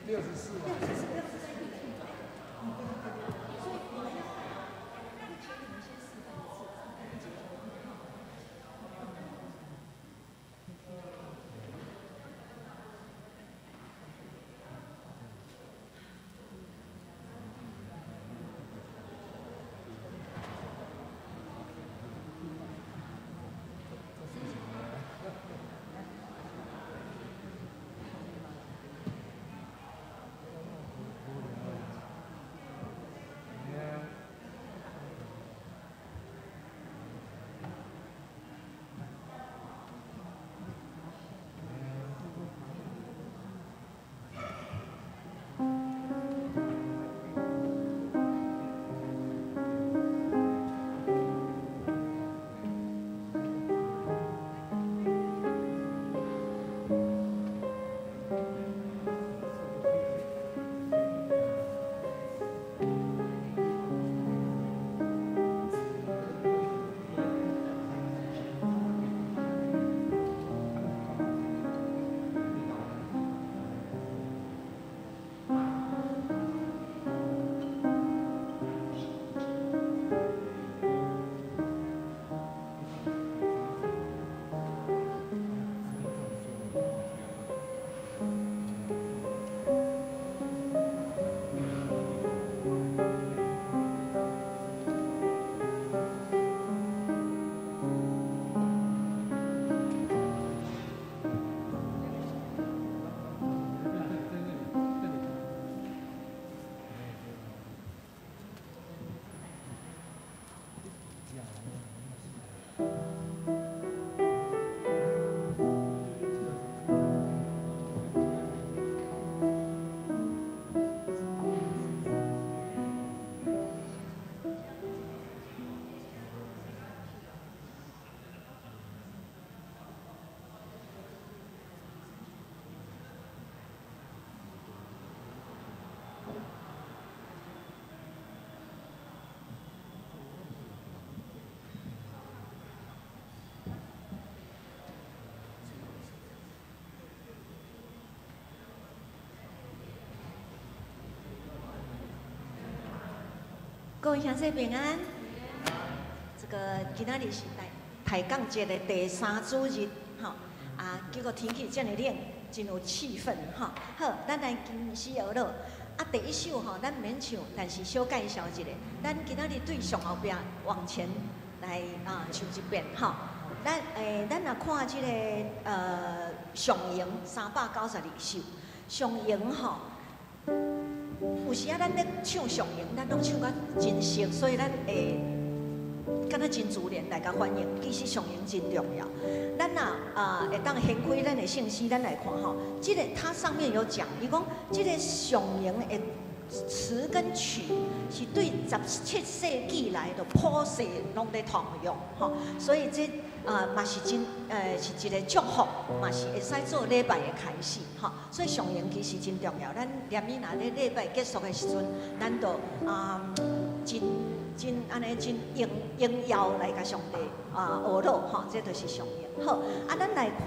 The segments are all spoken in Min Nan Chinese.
64。所以你們要，請你們先示範一次，一節。各位鄉親平安。這個今仔日是抬槓節的第三主日，吼啊！結果天氣遮爾冷，真有氣氛，吼。好，咱來金絲學樂。啊，第一首吼，咱免唱，但是小介紹一下。咱今仔日對上後壁往前來啊唱一遍，吼。咱若看這個上榮392首，上榮吼。有時啊，咱咧唱上榮，咱攏唱甲真熟，所以咱會敢若真自然來共反應。其實上榮真重要。咱若啊會當掀開咱的聖詩，咱來看吼，這個它上面有講，伊講這個上榮的詞跟曲是對17世紀來的普世攏咧通用，吼，所以這啊嘛是真是一個祝福，嘛是會使做禮拜的開始，吼。所以上榮其實真重要。咱連伊若咧禮拜結束的時陣，咱就啊真真按呢真榮榮耀來共上帝啊學樂，吼，這就是上榮。好，啊，咱來看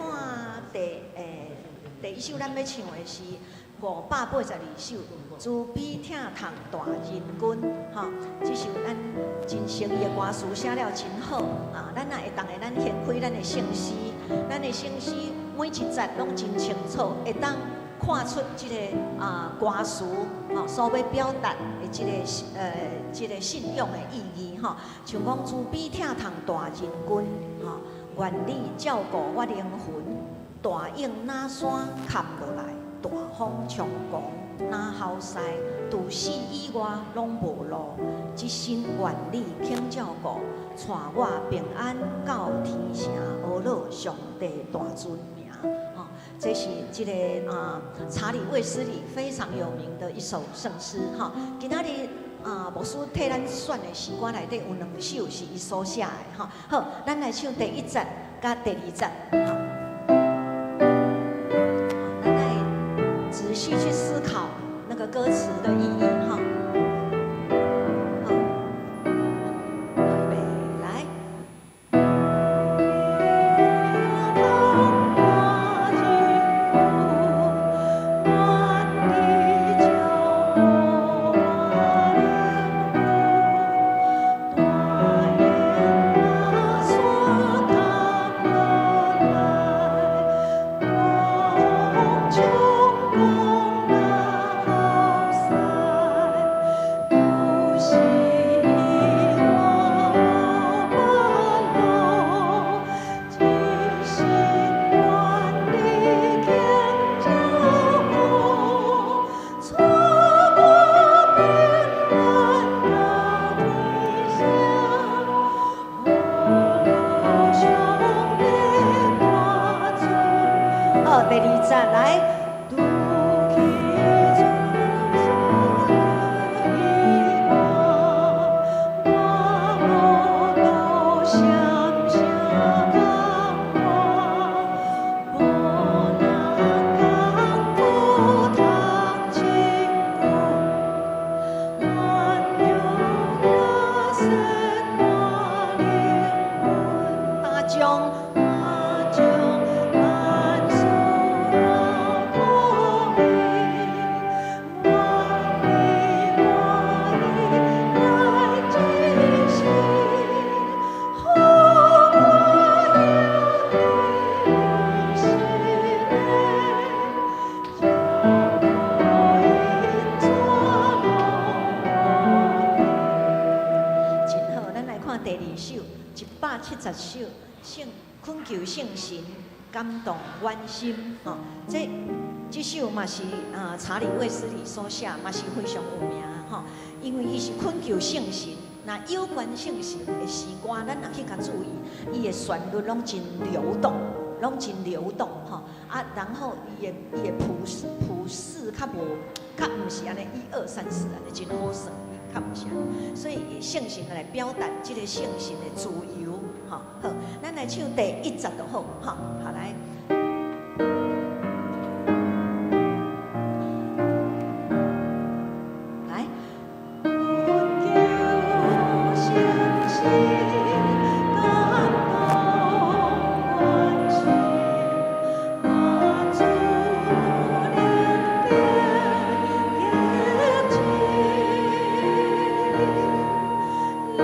第一首咱欲唱的是582首，慈悲疼痛大仁君，吼，這首咱真熟的歌詞寫了真好啊！咱若會當的，咱掀開咱的聖詩，咱的聖詩每一節攏真清楚，會當看出這個啊歌詞吼所欲表達的這個信仰的意義吼。像講慈悲疼痛大仁君，吼，願你照顧我靈魂，大湧若山崁落來，大風衝狂若吼勢，除死以外攏無路。這身願你肯照顧，帶我平安到天城，阿樂上帝大尊名。吼，這是這個啊查理衛斯理非常有名的一首聖詩。吼，今仔日啊牧師替咱選的詩歌內底有兩首是伊所寫的。吼，好，咱來唱第一節佮第二節。咱來仔細去思考那個歌詞的意義，哈。好，預備來。節來。拄去我無多閃閃感無人艱苦通親久，萬有假說我靈魂，大將大將萬事若可比，願意我來珍惜，予我有的是你，就怎攏真好，咱來看第二首，170首，聖懇求聖神感動阮心。吼，這首嘛是啊查理衛斯理所寫，嘛是非常有名吼。因為伊是懇求聖神，若有關聖神的詩歌，咱若去較注意，伊的旋律攏真流動，攏真流動吼。啊，然後伊的譜式較無，較毋是按呢一二三四按呢真好算，較毋是按呢。所以聖神來表達這个聖神的自由，吼。好，咱來唱第一節就好，吼，好來。來。懇求聖神感動阮心，願主憐憫激情，你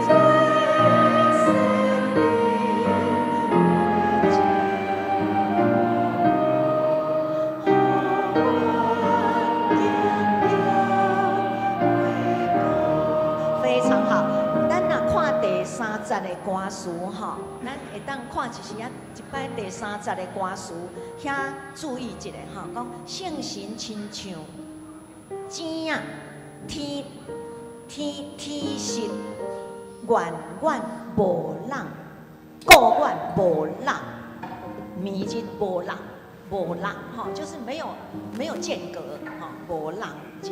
最聖靈的予阮經驗非常好，咱若看第三節的歌詞吼，咱會當看一時仔，一擺第三節的歌詞，遐注意一下吼，講聖神親像井仔，天天天實遠遠無落，久遠無落，暝日無落，無落吼，就是沒有間隔吼，無落日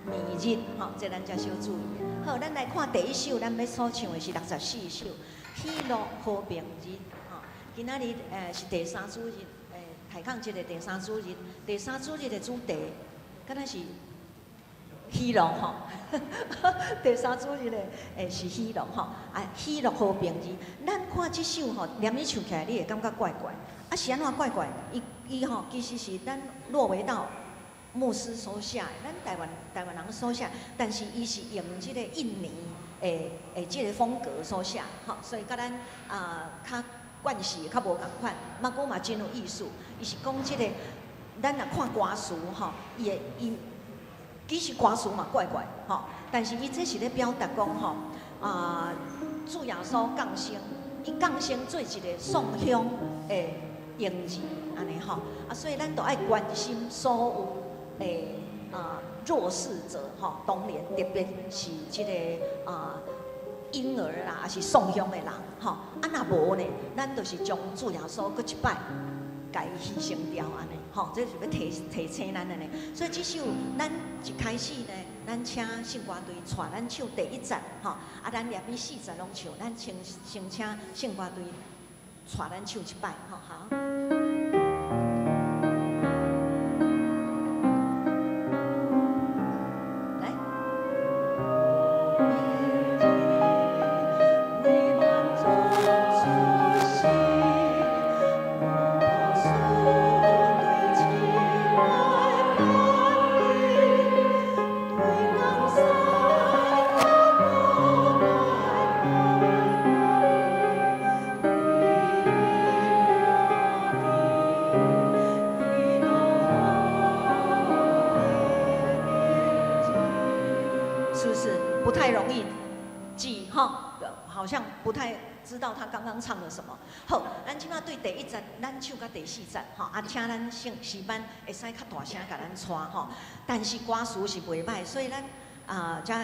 暝日吼，這咱才小注意。好，咱來看第一首，咱欲所唱的是64首《喜樂和平日》吼。今仔日是第三主日，大抗節的第三主日，第三主日的主題，敢若是喜樂吼。第三主日的是喜樂吼，啊喜樂和平日。咱看這首吼，連伊唱起來，你會感覺怪怪。啊是按怎怪怪？伊伊吼其實是咱駱維道牧師所寫的，咱台灣人所寫，但是伊是用這个印尼的這个風格所寫，吼，所以佮咱啊較慣勢較無仝款，嘛閣嘛真有意思。伊是講這个，咱若看歌詞吼，伊的伊其實歌詞嘛怪怪吼，但是伊這是咧表達講吼啊，主耶穌降生，伊降生做一个喪鄉的嬰兒，按呢吼，啊，所以咱都愛關心所有的啊弱勢者吼，當然特別是這个啊嬰兒啦，抑是喪鄉的人吼，啊若無呢，咱就是將主耶穌閣一擺共伊犧牲掉按呢，吼，這是欲提醒咱的呢。所以這首咱一開始呢，咱請聖歌隊帶咱唱第一節吼，啊，咱連續四節攏唱，咱先先請聖歌隊帶咱唱一擺吼，好。來。為萬眾出世，無數對親愛伴侶，對人生無來。是不是不太容易記哈？好像不太知道他剛剛唱了什麼。好，咱這擺對第一節，咱唱到第四節，吼啊，請咱聖詩班會使較大聲共咱帶吼。但是歌詞是袂䆀，所以咱啊，遮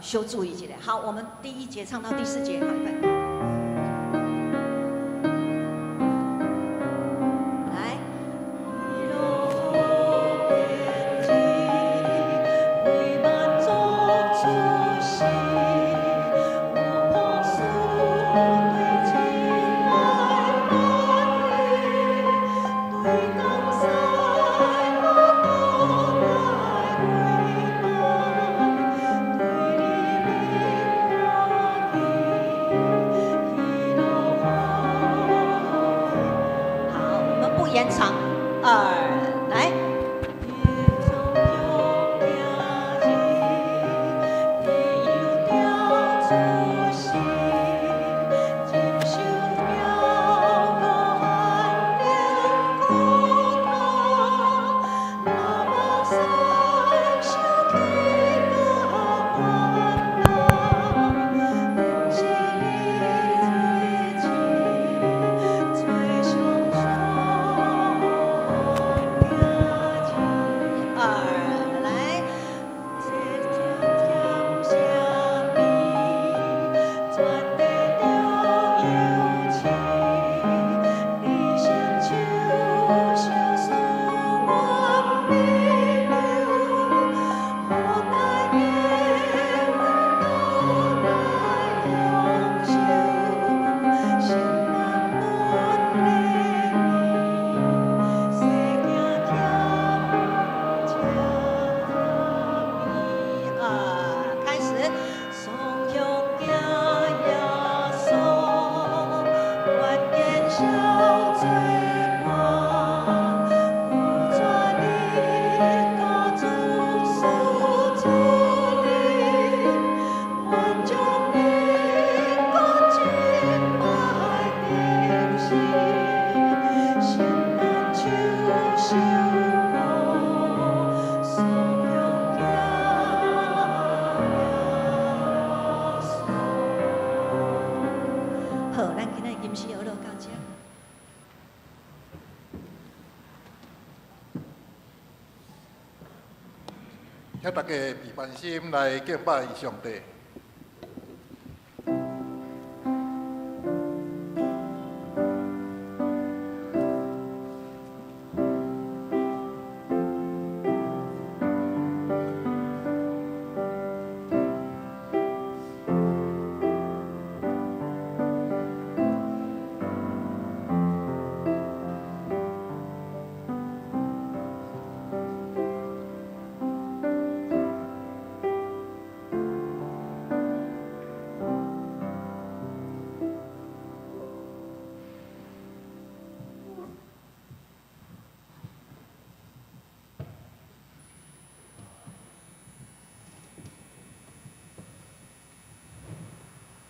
小注意一下。好，我們第一節唱到第四節，好，預備。來。延長，二來。好，咱今仔日金詩學到這。請大家閉關心來敬拜上帝。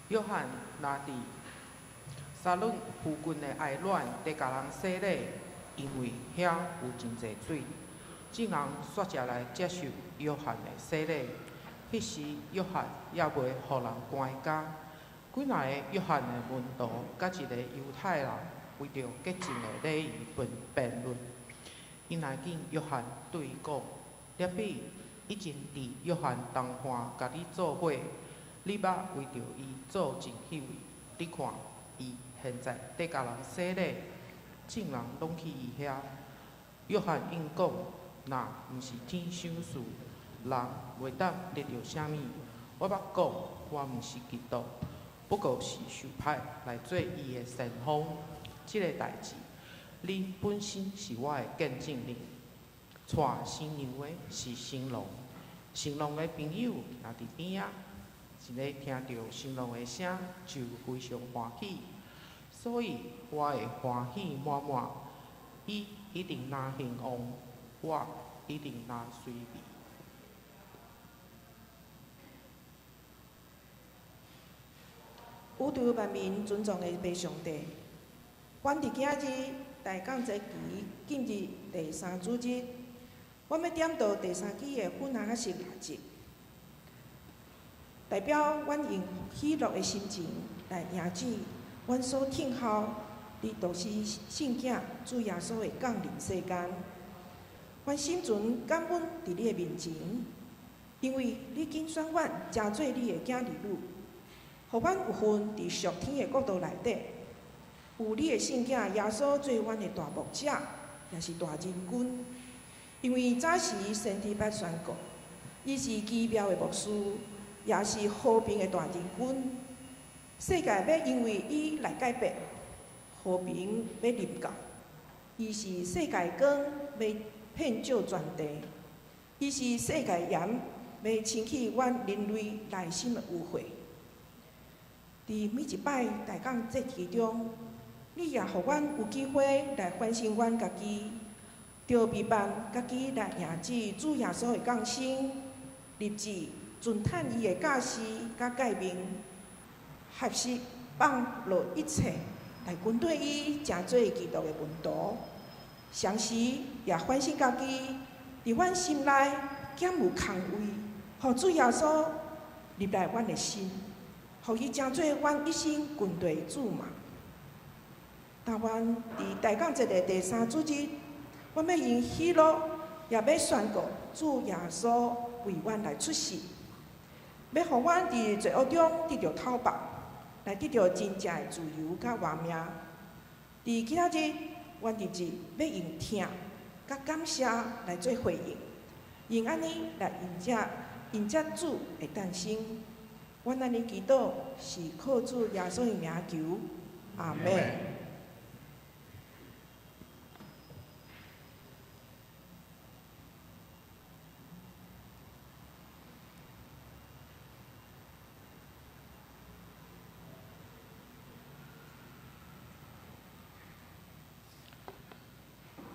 約翰若佇沙崙附近的哀暖，佇共人洗禮，因為遐有真濟水，眾人煞才來接受約翰的洗禮。彼時約翰猶未予人關監。幾若个約翰的門徒佮一个猶太人為著潔淨的禮儀辯論。𪜶來見約翰，對伊講：拉比已經佇約翰同伴共你做伙。你捌為著伊做真彼位，你看伊現在佇共人洗禮，眾人攏去伊遐。約翰應講：若毋是天賞賜，人袂當得著啥物。我捌講，我毋是基督，不過是受派來做伊的先鋒。這个代誌，恁本身是我的見證人。帶新娘的是新郎，新郎的朋友徛佇邊仔。一个聽著新郎的聲，就非常歡喜，所以我會歡喜滿滿。伊一定若興旺，我一定若衰微。宇宙萬民尊崇的父上帝，阮佇今日大降節期進入第三主日，阮欲點到第三支的粉紅色蠟燭。代表阮用喜樂的心情來迎接阮所聽候佇獨生聖子主耶穌的降臨世間。阮心存感恩佇你的面前，因為你揀選阮，成做你的囝兒女，予阮有份佇屬天的國度內底，有你的聖子耶穌做阮的大牧者，也是大仁君。因為早時先知捌宣告，伊是奇妙的牧師。也是和平的大仁君，世界欲因為伊來改變，和平欲臨到。伊是世界光，欲遍照全地；伊是世界鹽，欲清去阮人類內心的污穢。佇每一擺大降節期中，你也予阮有機會來反省阮家己，著備辦家己來迎接主耶穌的降生，立志遵趁伊的教示佮誡命，學習放落一切來跟綴伊，成做基督的門徒。同時也反省家己，佇阮心內敢有空位，予主耶穌入來阮的心，予伊成做阮一生跟綴的主嘛。當阮佇大降節的第三主日，阮欲用喜樂，也欲宣告主耶穌為阮來出世，欲予阮佇罪惡中得著透放，來得著真正的自由佮活命。佇今仔日，阮佇這欲用疼佮感謝來做回應，用按呢來迎接主的誕生。阮按呢祈禱是靠主耶穌的名求，阿們。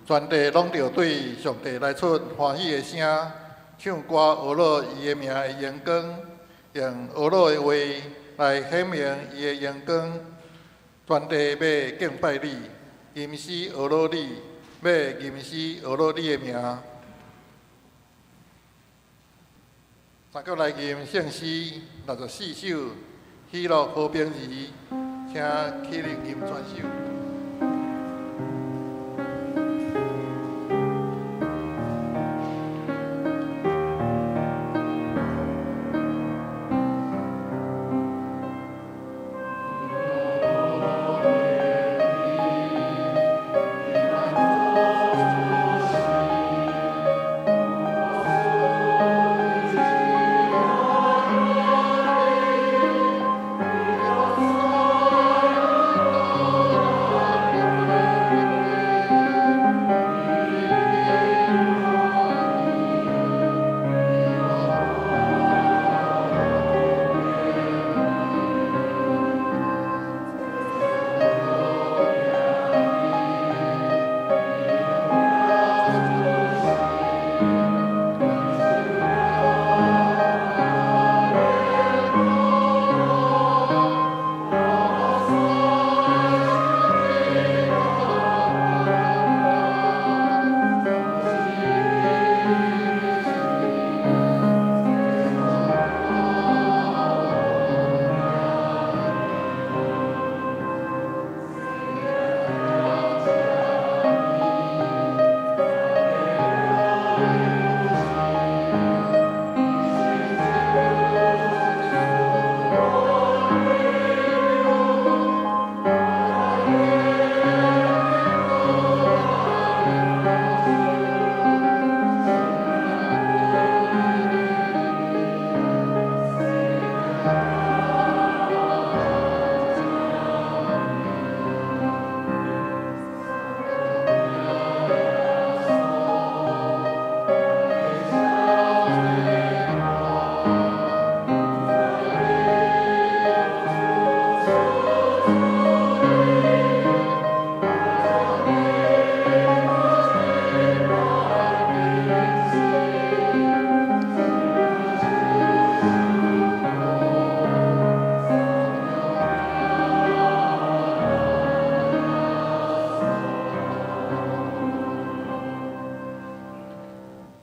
全地攏著對上帝來出歡喜的聲，唱歌呵咾伊的名的榮光，用呵咾的話來顯明伊的榮光。全地欲敬拜你，吟詩呵咾你，欲吟詩呵咾你的名。三國來吟聖詩64首，喜樂和平兒，請起立吟全首。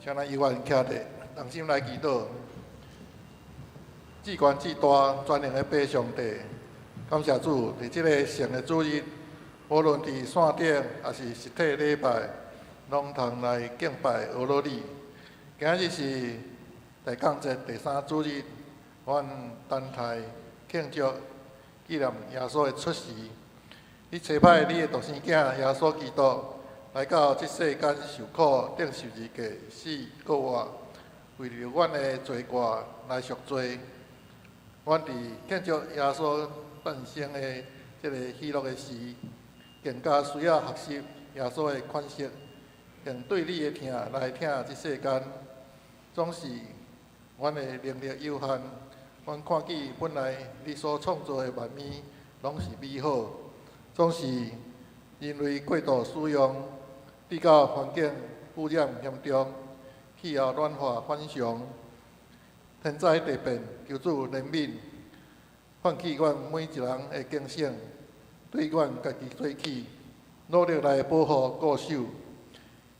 請咱依願徛佇，同心來祈禱。至懸至大全能的父上帝，感謝主，佇這个聖的主日，無論佇線頂抑是實體禮拜，攏通來敬拜呵咾你。今日是大降節第三主日，阮等待慶祝紀念耶穌的出世。你差派你的獨生囝耶穌基督來到這世間受苦、釘十字架、死、閣活，為著阮的罪過來贖罪。阮佇慶祝耶穌誕生的這个喜樂的時，更加需要學習耶穌的款式，用對你的疼來疼這世間。總是阮的能力有限，阮看見本來你所創造的萬物攏是美好，總是人类过度使用，致到环境污染严重，气候暖化反常，天灾地变，求主怜悯，唤起阮每一人的警醒，对阮家己做起，努力来保护固守，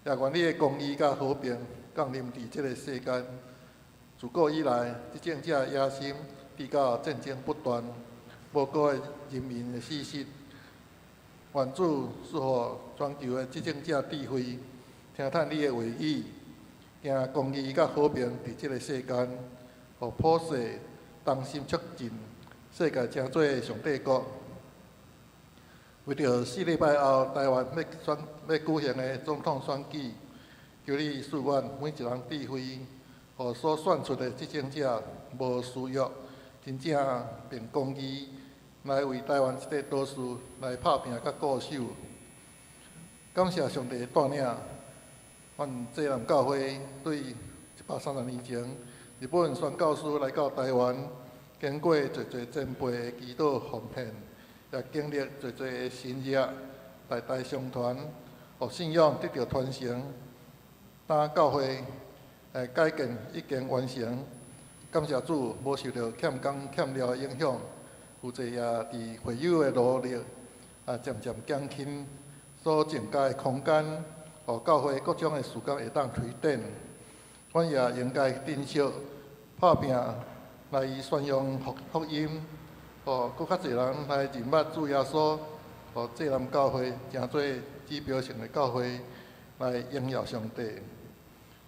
也愿你的公义佮和平降临伫这个世间。自古以来，执政者野心直到战争不断，无顾人民的死实。愿主赐予全球的执政者智慧，听趁你的话语，行公义佮和平伫这个世间，予普世同心促进世界成做上帝国。为著4礼拜后台湾欲选欲举行的总统选举，求你赐阮每一人智慧，予所选出的执政者无私欲，真正凭公义来为台湾这块岛屿来拍拼佮固守。感谢上帝的带领，阮济南教会对130年前，日本宣教师来到台湾，经过济济前辈的祈祷奉献，也经历济济的神迹，代代相传，予信仰得著传承。当教会改建已经完成，感谢主，无受著欠工欠料的影响，有济也伫会友的努力，渐渐减轻所增加的空间，予教会各种的事工会当推展。阮也应该珍惜拍拼来宣扬福福音，予阁较济人来认捌主耶稣，予济南教会成做指标性的教会来荣耀上帝。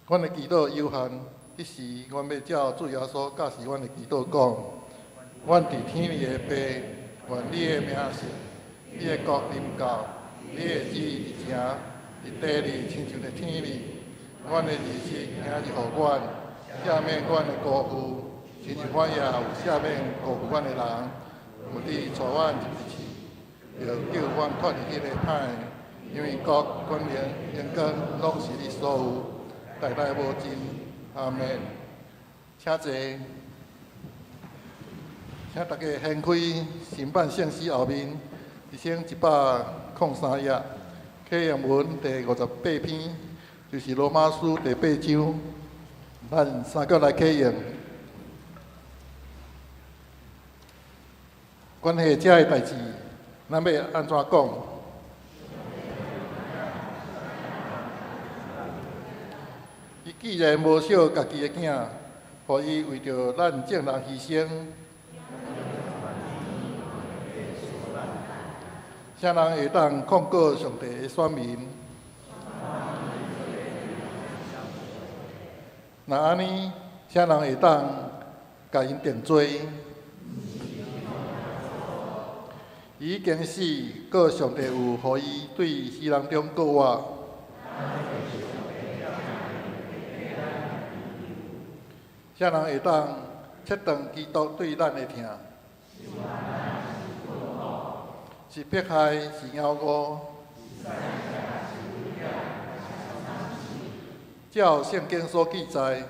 阮的祈祷有限，彼时阮欲照主耶稣教示阮的祈祷讲：阮伫天里的父，愿你的名圣，你的国临到，你的旨意行，伫地里亲像伫天里。阮的日食今日予阮，赦免阮的辜负，亲像阮也有赦免辜负阮的人。毋你带阮入试，著救阮脱离彼个歹，因为国、权能、荣光，拢是你所有，代代无尽。阿门。请坐。请大家掀开新版圣诗后面1103页，启用文第58篇，就是罗马书第八章。咱三个来启用。关系这个代志，咱欲按怎讲？伊既然无惜家己的囝，予伊为著咱众人牺牲，啥人会当控告上帝的选民？若按呢，啥人会当共𪜶定罪？伊已经死，阁上帝有予伊对死人中复活。啥人会当切断基督对咱的疼？是迫害，是飢饿？照圣经所记载，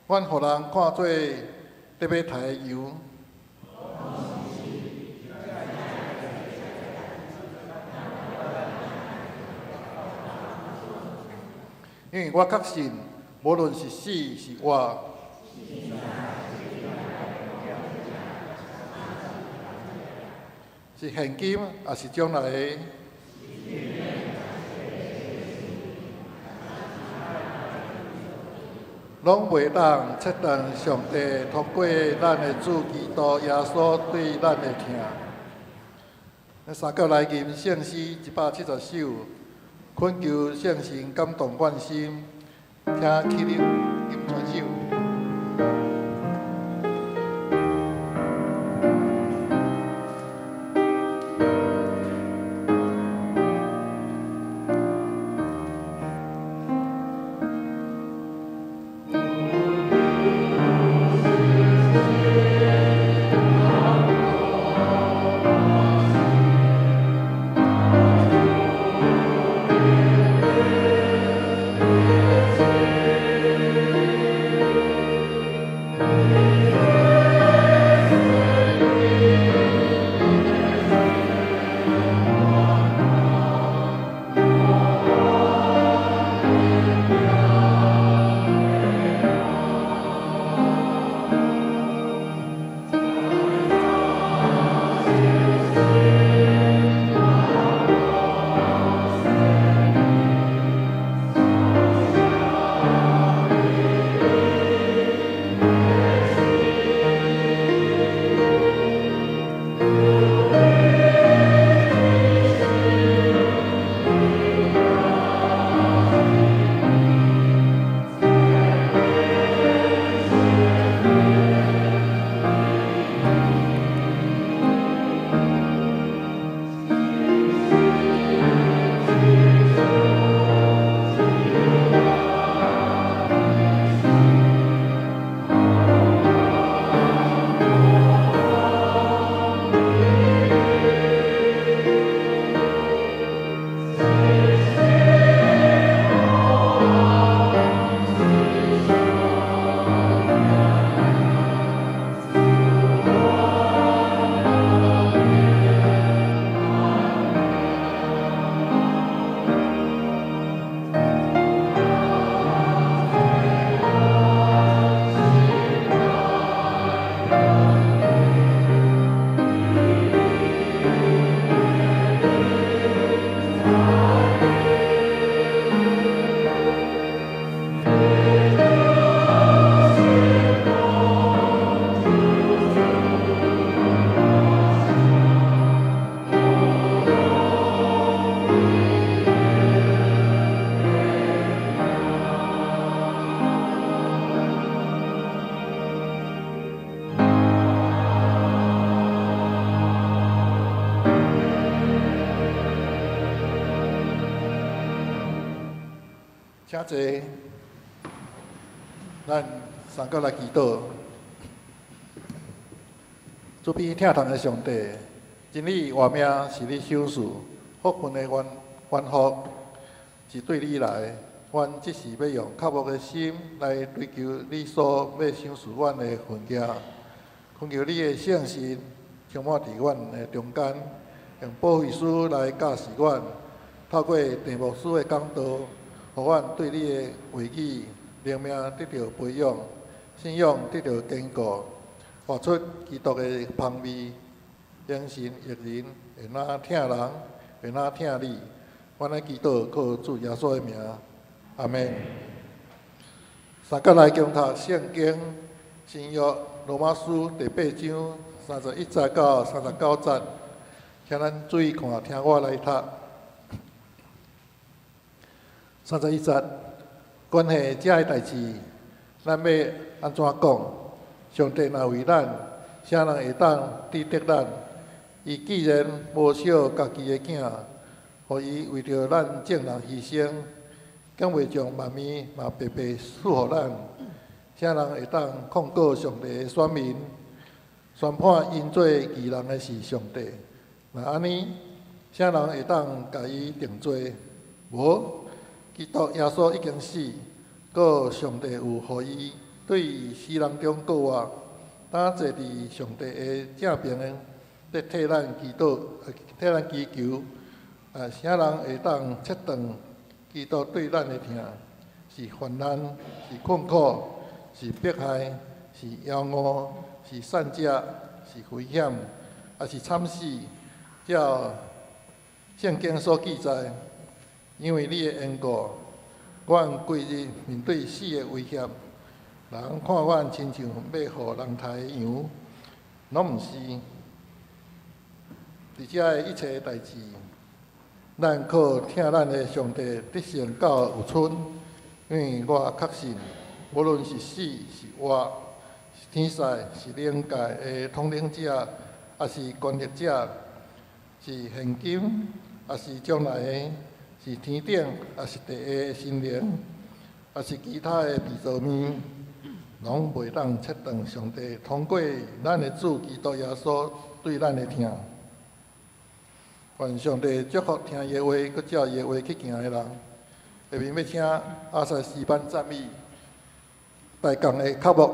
阮予人看做咧欲刣的羊。因为我确信，无论是死是活，是现今抑是将来的，拢袂当切断上帝透过咱的主基督耶稣对咱的疼。咱三个来吟圣诗170首，恳求圣神感动阮心，请起立吟全首。請坐，咱三個來祈禱。慈悲疼痛的上帝，真理活命是你賞賜，福分的源福是對你來。阮這時欲用渴慕的心來追求你所欲賞賜阮的份額，懇求你的聖神充滿佇阮的中間，用保惠師來教示阮，透過鄭牧師的講道，予阮對你的話語靈命得著培養，信仰得著堅固，活出基督的芳味，言行育人，會若疼人，會若疼你。阮來祈禱，靠主耶穌的名，阿們。三個來共讀聖經新約羅馬書第八章31節到39節，請咱注意看，聽我來讀。31節，關係這个代誌，咱欲按怎講？上帝若為咱，啥人會當抵擋咱？伊既然無惜家己的囝，予伊為著咱眾人犧牲，敢袂將萬物嘛白白賜予咱？啥人會當控告上帝的選民？宣判𪜶做義人的是上帝。若按呢，啥人會當共伊定罪？無，基督耶穌已經死，閣上帝有予伊對死人中復活，當坐佇上帝的正爿，咧替咱祈禱，替咱祈求。啊，啥人會當切斷基督對咱的疼？是患難，是困苦，是迫害，是枵餓，是散食，是危險，抑是慘死？照聖經所記載，因為你的緣故，阮規日面對死的威脅，人看阮親像欲予人刣的羊，攏毋是。佇遮的一切代誌，咱靠疼咱的上帝得勝到有賰，因為我確信，無論是死是活，是天使，是靈界的統領者，抑是權力者，是現今，抑是將來的，是天頂，抑是地下的神靈，抑是其他的被造物，攏袂當切斷上帝通過咱的主基督耶穌對咱的疼。願上帝祝福聽伊的話，閣照伊的話去行的人。下面欲請阿賽詩班讚美大江的渴慕。大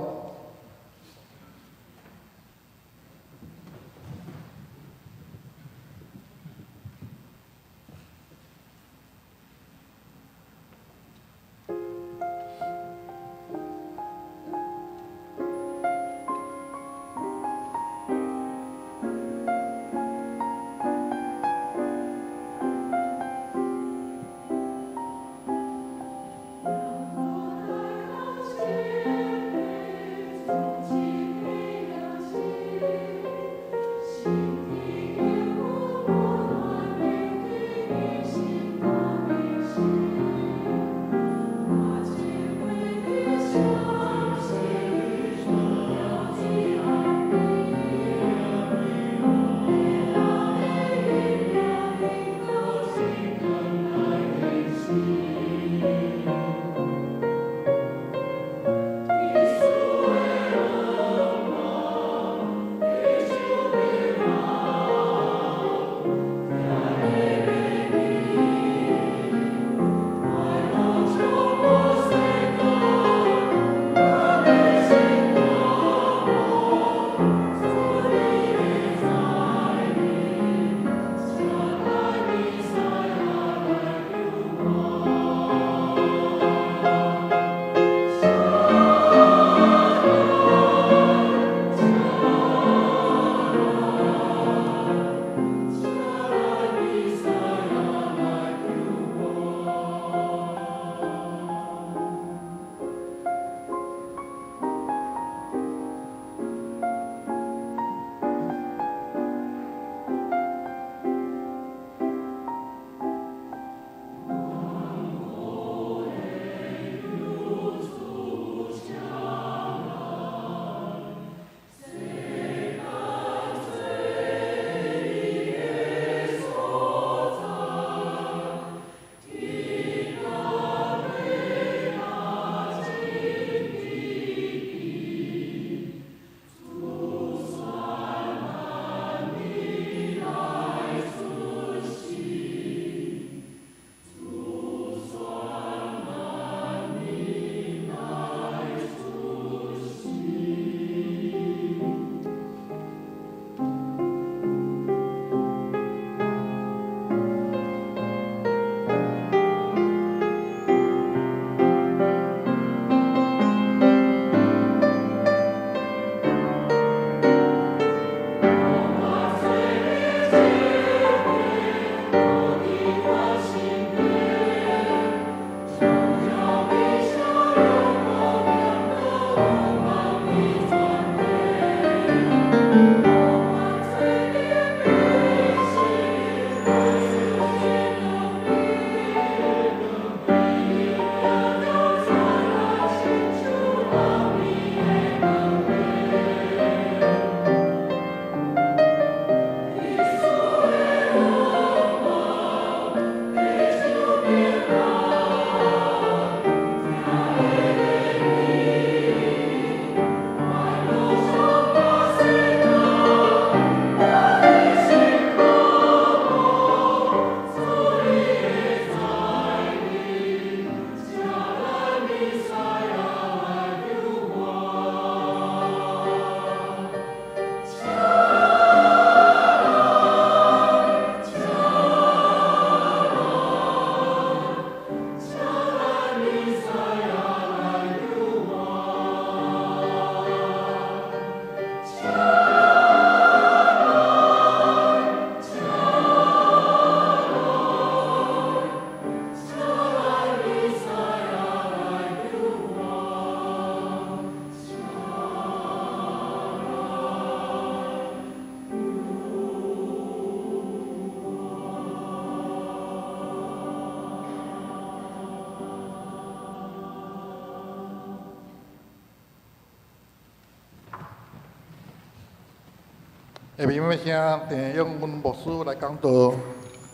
下面欲請鄭永文牧師來講道，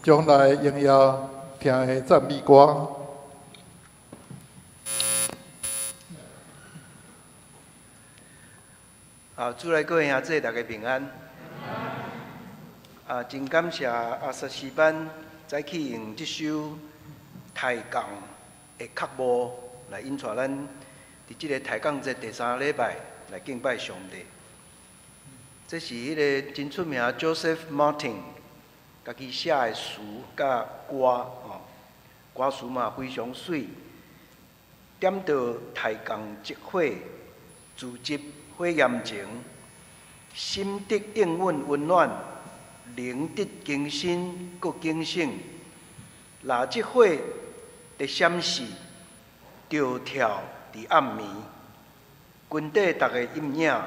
將來榮耀疼的讚美歌。啊，主內各位兄弟，大家平安。啊，真感謝阿碩士班早起用這首抬槓的曲目來引帶咱佇這個抬槓節第三禮拜來敬拜上帝。這是彼个真出名 Joseph Martin 家己寫的詞佮歌哦，歌詞嘛非常媠，點著抬槓這火，自執火焰情，心得應允溫暖，靈得更新閣警醒。若這火佇閃爍，著跳佇暗暝，軍隊逐个陰影，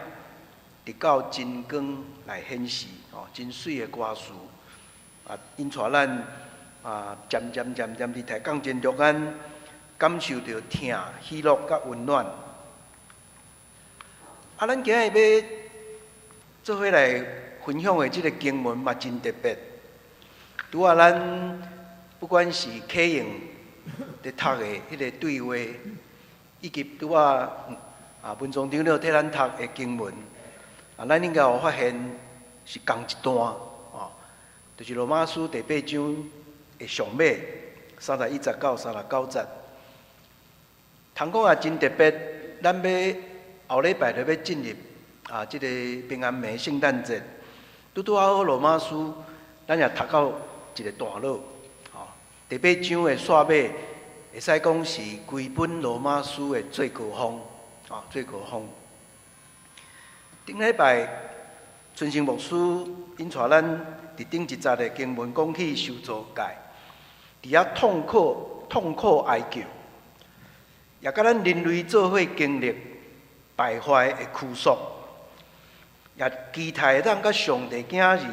直到真光來顯示，哦，真媠的歌詞，啊，引帶咱啊，漸漸漸漸佇抬槓節中間，感受著疼、喜樂佮溫暖。啊，咱今日欲做伙來分享的這个經文嘛，真特別。拄仔咱不管是啟應佇讀的彼个對話，以及拄仔啊文宗長老替咱讀的經文，啊，咱應該有發現是仝一段，哦，就是羅馬書第八章的上尾31節到39節。通講也真特別，咱欲後禮拜就欲進入啊，這个平安暝聖誕節，拄拄仔好羅馬書，咱也讀到一个段落，吼，第八章的煞尾，會使講是規本羅馬書的最高峰，啊，最高峰。頂禮拜春生牧師𪜶帶咱佇頂一節的經文講起受造界，佇遐痛苦、痛苦哀叫，也佮咱人類做伙經歷敗壞的屈辱，也期待會當佮上帝囝兒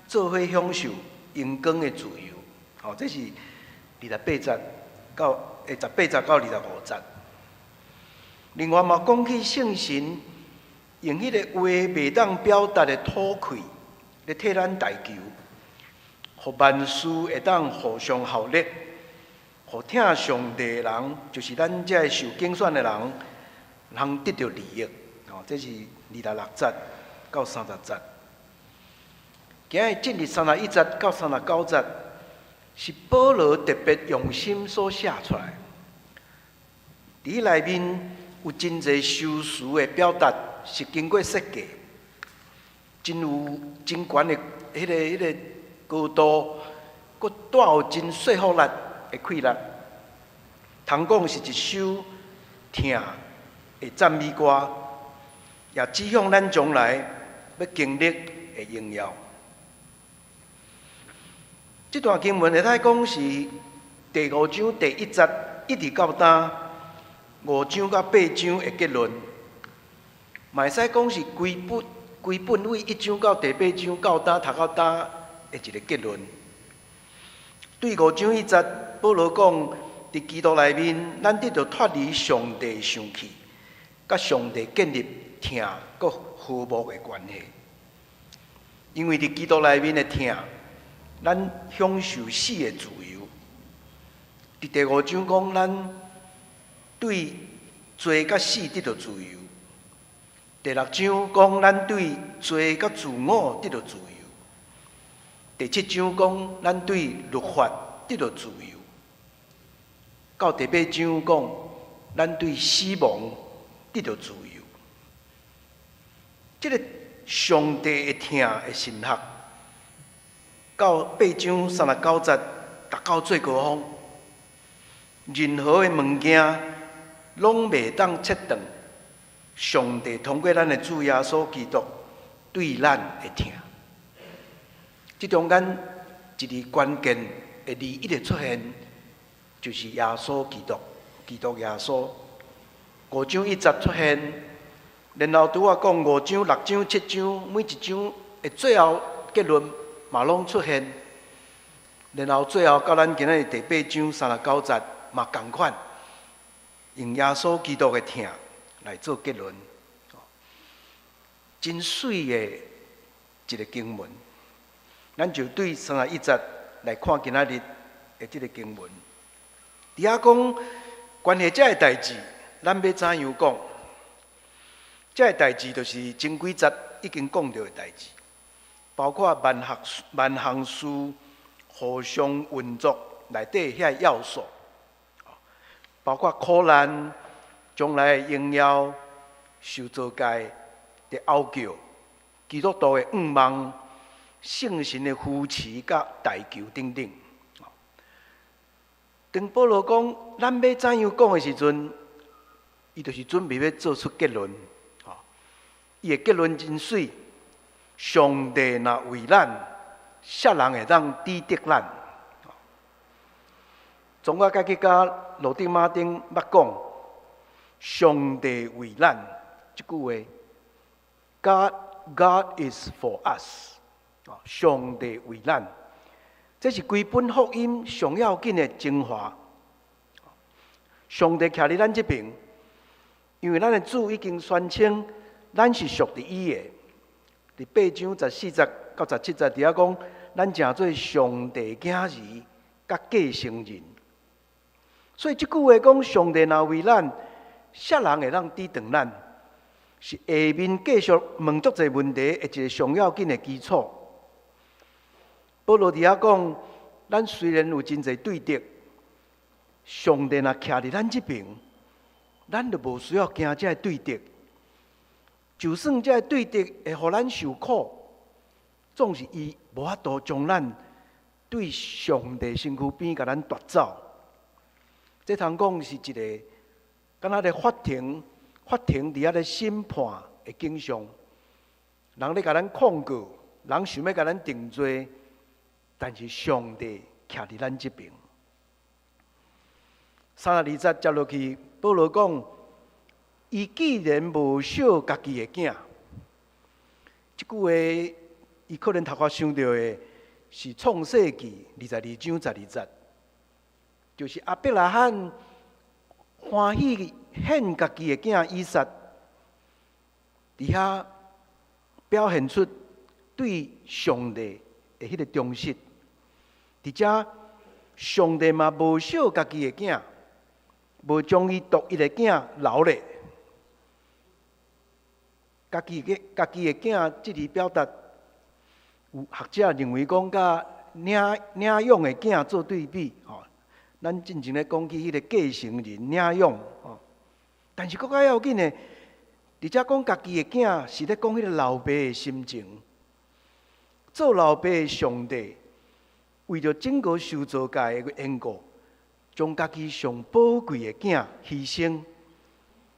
做伙享受榮光的自由。吼，這是28節到18節到25節。另外嘛，講起聖神用彼个話袂當表達的吐氣，來替咱代求，予萬事會當互相效力，予疼上帝的人，就是咱這个受揀選的人，通得著利益。吼，這是26節到30節。今日進入31節到39節，是保羅特別用心所寫出來。佇內面有真濟修辭的表達，是經過設計，真有真懸的彼个高度，閣帶有真說服力的氣力。通講是一首疼的讚美歌，也指向咱將來欲經歷的榮耀。這段經文會使講是第五章第一節一直到今五章到八章的結論，嘛會使講是規本規本對一章到第八章到今讀到今的一个結論。對五章一節，保羅講，佇基督內面，咱得著脫離上帝生氣，佮上帝建立疼閣和睦的關係。因為佇基督內面的疼，咱享受死的自由。佇第五章講，咱對罪佮死得著自由。第六章講，咱對罪佮自我得著自由。第七章講，咱對律法得著自由。到第八章講，咱對死亡得著自由。這个上帝的疼的神學，到八章39節達到最高峰。任何的物件攏袂當切斷上帝通過咱的主耶穌基督對咱的疼。這中間一个關鍵的字一直出現，就是耶穌基督，基督耶穌。五章一節出現，然後拄仔講五章、六章、七章，每一章的最後結論嘛攏出現，然後最後到咱今仔日第八章39節嘛仝款，用耶穌基督的疼來做結論，真媠的一个經文。咱就對31節來看今仔日的這个經文。佇遐講關係這个代誌，咱欲怎樣講？這个代誌就是前幾節已經講著的代誌，包括萬學萬項事互相運作內底遐个要素，包括苦難、將來的榮耀、受造界的哀叫、基督徒的願望、聖神的扶持佮代求等等。當保羅講咱欲怎樣講的時陣，伊就是準備欲做出結論。伊的結論真媠，上帝若為咱，啥人會當抵擋咱？總我家己佮羅丁馬丁捌講，上帝為咱這句話，God is for us。上帝為咱，這是規本福音上要緊的精華。上帝徛佇咱這爿，因為咱的主已經宣稱，咱是屬佇伊的。佇8章14節到17節佇遐講，咱成做上帝囝兒佮繼承人。所以這句話講，上帝若為咱，啥人會當抵擋咱？是下面繼續問足濟問題的一个上要緊的基礎。保羅佇遐講，咱雖然有真濟對敵，上帝若徛佇咱這爿，咱就無需要驚這个對敵。就算這个對敵會予咱受苦，總是伊無法度將咱對上帝身軀邊共咱奪走。這通講是一个，敢若咧法庭，法庭佇遐咧審判的景象，人咧共咱控告，人想欲共咱定罪，但是上帝徛佇咱這爿。32節接落去，保羅講，伊既然無惜家己的囝，這句話，伊可能頭殼想著的是創世記22章12節，就是亞伯拉罕歡喜獻家己的囝以撒，佇遐表現出對上帝的彼个忠實。佇遮，上帝嘛無惜家己的囝，無將伊獨一的囝留咧。家己的囝，這裡表達有學者認為講，佮領養的囝做對比，吼。咱進前咧講起彼个繼承人領養，吼。但是閣較要緊的，佇遮講家己的囝，是咧講彼个老爸的心情。做老爸的上帝，為著整個受造界的緣故，將家己上寶貴的囝犧牲，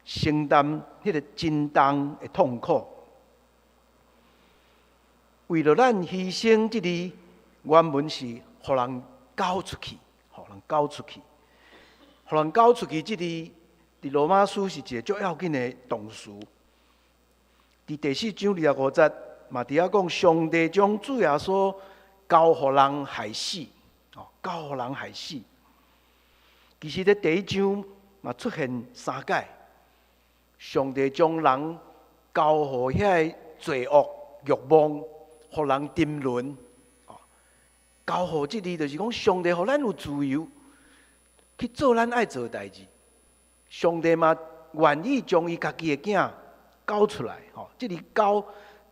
承擔彼个真重的痛苦。為著咱犧牲，這字原文是予人交出去，予人交出去，予人交出去。這字佇羅馬書是一个足要緊的動詞。佇第4章25節嘛，佇遐講，上帝將主耶穌交予人害死，哦，交予人害死。其實佇第一章嘛出現三擺，上帝將人交予遐個罪惡欲望，予人沉淪。哦，交予這字就是講，上帝予咱有自由去做咱愛做的代誌。上帝嘛願意將伊家己的囝交出來，吼，這字交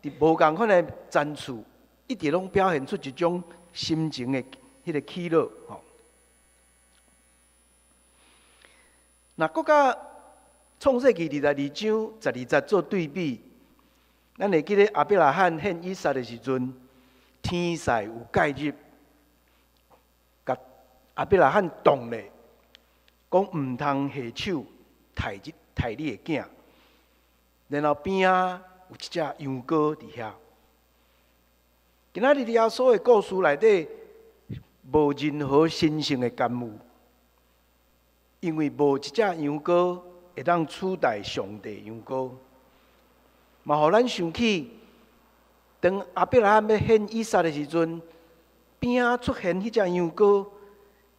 佇無仝款的層次，一直攏表現出一種心情的彼个喜樂，吼。若閣佮創世記22章12節做對比，咱會記得亞伯拉罕獻以撒的時陣，天使有介入，共亞伯拉罕擋咧，講毋通下手刣這刣你的囝。然後邊仔有一隻羊羔佇遐。今仔日佇耶穌的故事內底，無任何神聖的干預，因為無一隻羊羔會當取代上帝羊羔。嘛，予咱想起，當亞伯拉罕欲獻以撒的時陣，邊仔出現彼隻羊羔，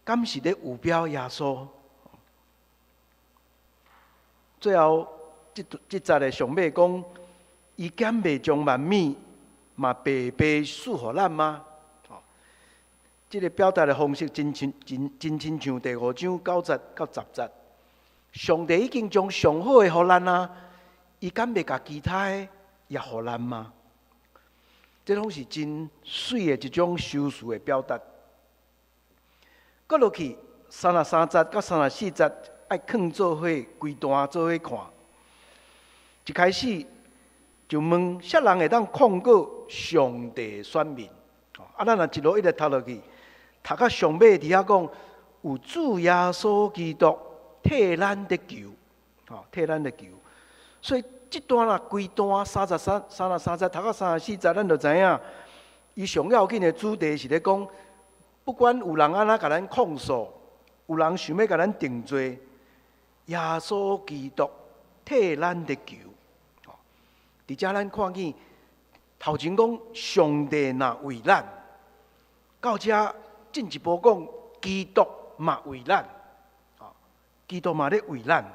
敢是咧預表耶穌？最後，這這節的上尾講，伊敢袂將萬物嘛白白賜予咱嗎？吼，這个表達的方式真親真真親像第五章九節到十節。上帝已經將上好的予咱啊，伊敢袂共其他的也予咱嗎？這攏是真媠的一種修辭的表達。閣落去三十三節到三十四節，愛囥做伙規段做伙看。一開始就問啥人會當控告上帝選民？啊，咱若一路一直讀落去，讀到上尾佇遐講，有主耶穌基督替咱得救，吼，替咱得救。所以這段啦，規段三十三、三十三節讀到三十四節，咱就知影，伊上要緊的主題是咧講，不管有人按怎共咱控訴，有人想欲共咱定罪，耶穌基督替咱得救。佇遮咱看見頭前講上帝若為咱，到遮進一步講基督嘛為咱，基督嘛咧為咱。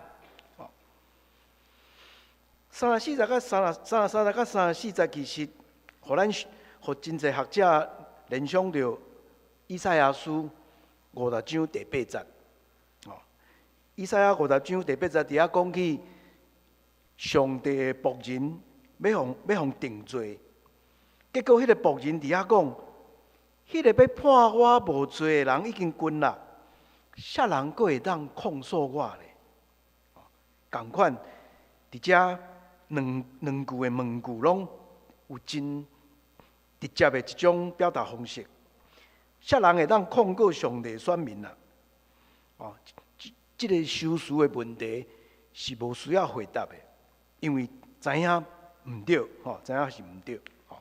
三十四節佮三十三十三節佮三十四節，其實予咱予真濟學者聯想著以賽亞書五十章第八節。以賽亞五十章第八節佇遐講起上帝的僕人欲予定罪，結果彼个僕人佇遐講，彼个欲判我無罪的人已經近啦，啥人閣會當控訴我咧？仝款佇遮兩兩句的問句攏有真直接的一種表達方式。啥人會當控告上帝選民啊？哦，這個修辭的問題是無需要回答的，因為知影毋對，吼，知影是毋對，吼。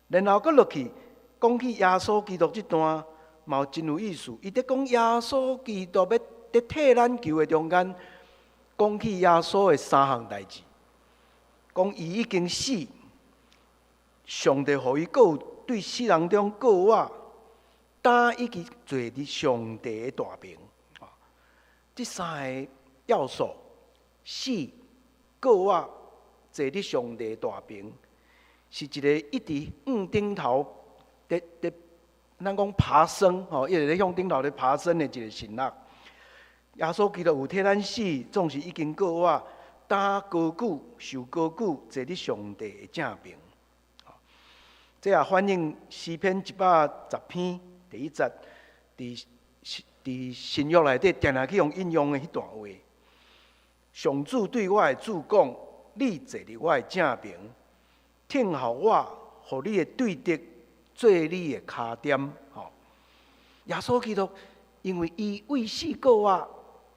然後閣落去講起耶穌基督這段，嘛有真有意思。伊佇講耶穌基督欲佇替咱求的中間，講起耶穌的三項代誌，講伊已經死，上帝予伊閣有對死人中復活，今已經坐佇上帝的大爿。這三个要素：死、復活、坐佇上帝大爿，是一個一直向頂頭佇佇，咱講爬升吼，一直咧向頂頭咧爬升的一個神學。耶穌基督有替咱死，總是已經復活，今高舉受高舉，坐佇上帝的正爿。這也反映詩篇一百十篇第一節，佇佇新約內底定定去予引用的彼段話。上主對我的主講：你坐佇我的正爿，聽候我，予你的對敵做你的跤墊。吼，耶穌基督因為伊為死復活，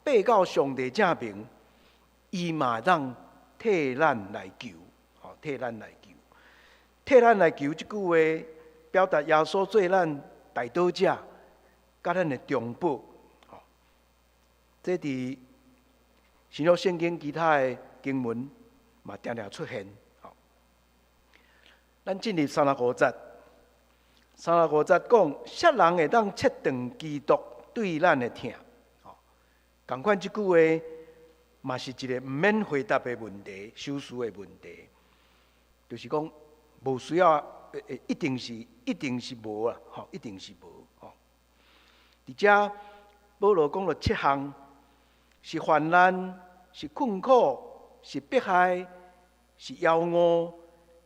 爬到上帝正爿，伊嘛會當替咱來求，吼，替咱來求，替咱來求。這句話表達耶穌做咱代禱者，佮咱的中保。吼，這佇新約聖經其他的經文嘛，定定出現。吼，咱進入三十五節，三十五節講，啥人會當切斷基督對咱的疼？吼，仝款這句話嘛是一個毋免回答的問題，修辭的問題，就是講無需要，一定是一定是無啊，吼，一定是無。吼，佇遮保羅講了七項，是患難，是困苦，是迫害，是枵餓，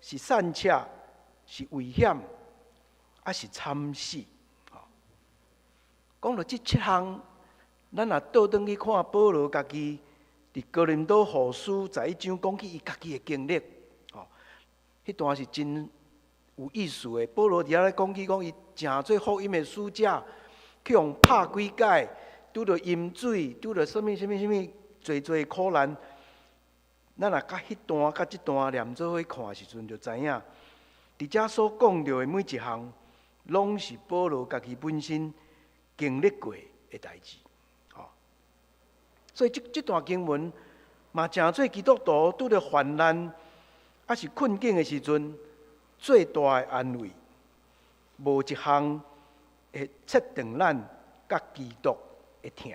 是散赤，是危險，抑是慘死。吼，講著這七項，咱若倒轉去看保羅家己佇哥林多後書十一章講起伊家己的經歷，吼，彼段是真有意思的。保羅佇遐咧講起講，伊誠做福音的使者，去予拍幾擺，拄著淹水，拄著啥物啥物啥物，濟濟苦難。咱若共彼段佮這段連做伙看的時陣，就知影，佇遮所講著的每一項，攏是保羅家己本身經歷過的代誌。吼，所以這這段經文嘛，誠做基督徒拄著患難，抑是困境的時陣，最大的安慰，無一項會切斷咱佮基督的疼。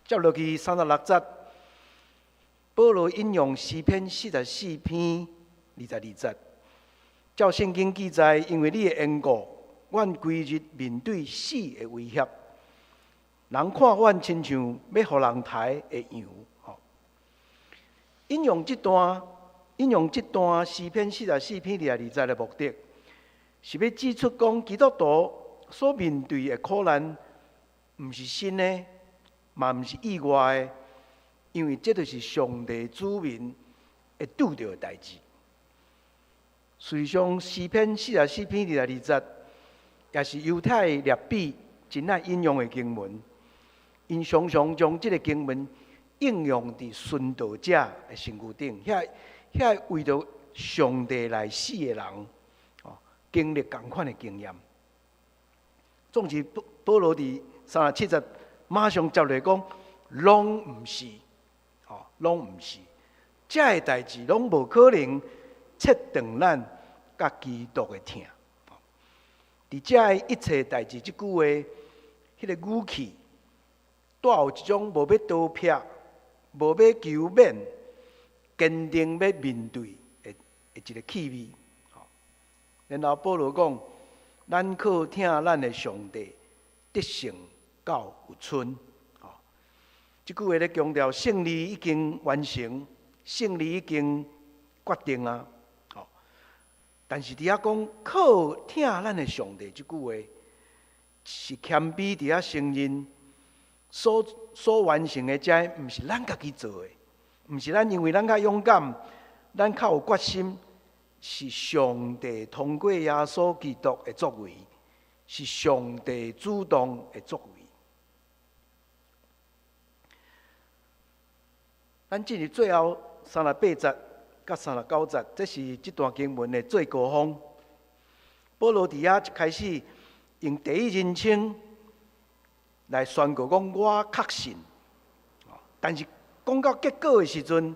接落去三十六節，保羅引用詩篇四十四篇22節。照聖經記載，因為你的緣故，阮規日面對死的威脅。人看阮親像欲予人刣的羊。吼，引用這段詩篇44篇22節的目的，是欲指出講基督徒所面對的苦難，毋是新的，嘛毋是意外的，因為這就是上帝子民會拄著的代誌。事實上，詩篇四十四篇二十二節，也是猶太律比真愛引用的經文。𪜶常常將這个經文應用佇殉道者的身軀頂，遐為著上帝來死的人，哦，經歷仝款的經驗。總之，保羅佇37節馬上接落講，攏毋是，哦，攏毋是，這个代誌攏無可能切斷咱佮基督的疼。佇這个一切代誌這句話，彼个語氣帶有一種無欲逃避、無欲求免、堅定欲面對的一个氣味。然後保羅講，咱靠疼咱的上帝得勝到有賰。這句話咧強調勝利已經完成，勝利已經決定啊！但是佇遐講靠疼咱的上帝這句話，是謙卑佇遐承認所完成的這，毋是咱家己做的，毋是咱因為咱較勇敢，咱較有決心，是上帝通過耶穌基督的作為，是上帝主動的作為。咱進入最後38節佮39節，這是這段經文的最高峰。保羅佇遐一開始用第一人稱來宣告講我確信，但是講到結果的時陣，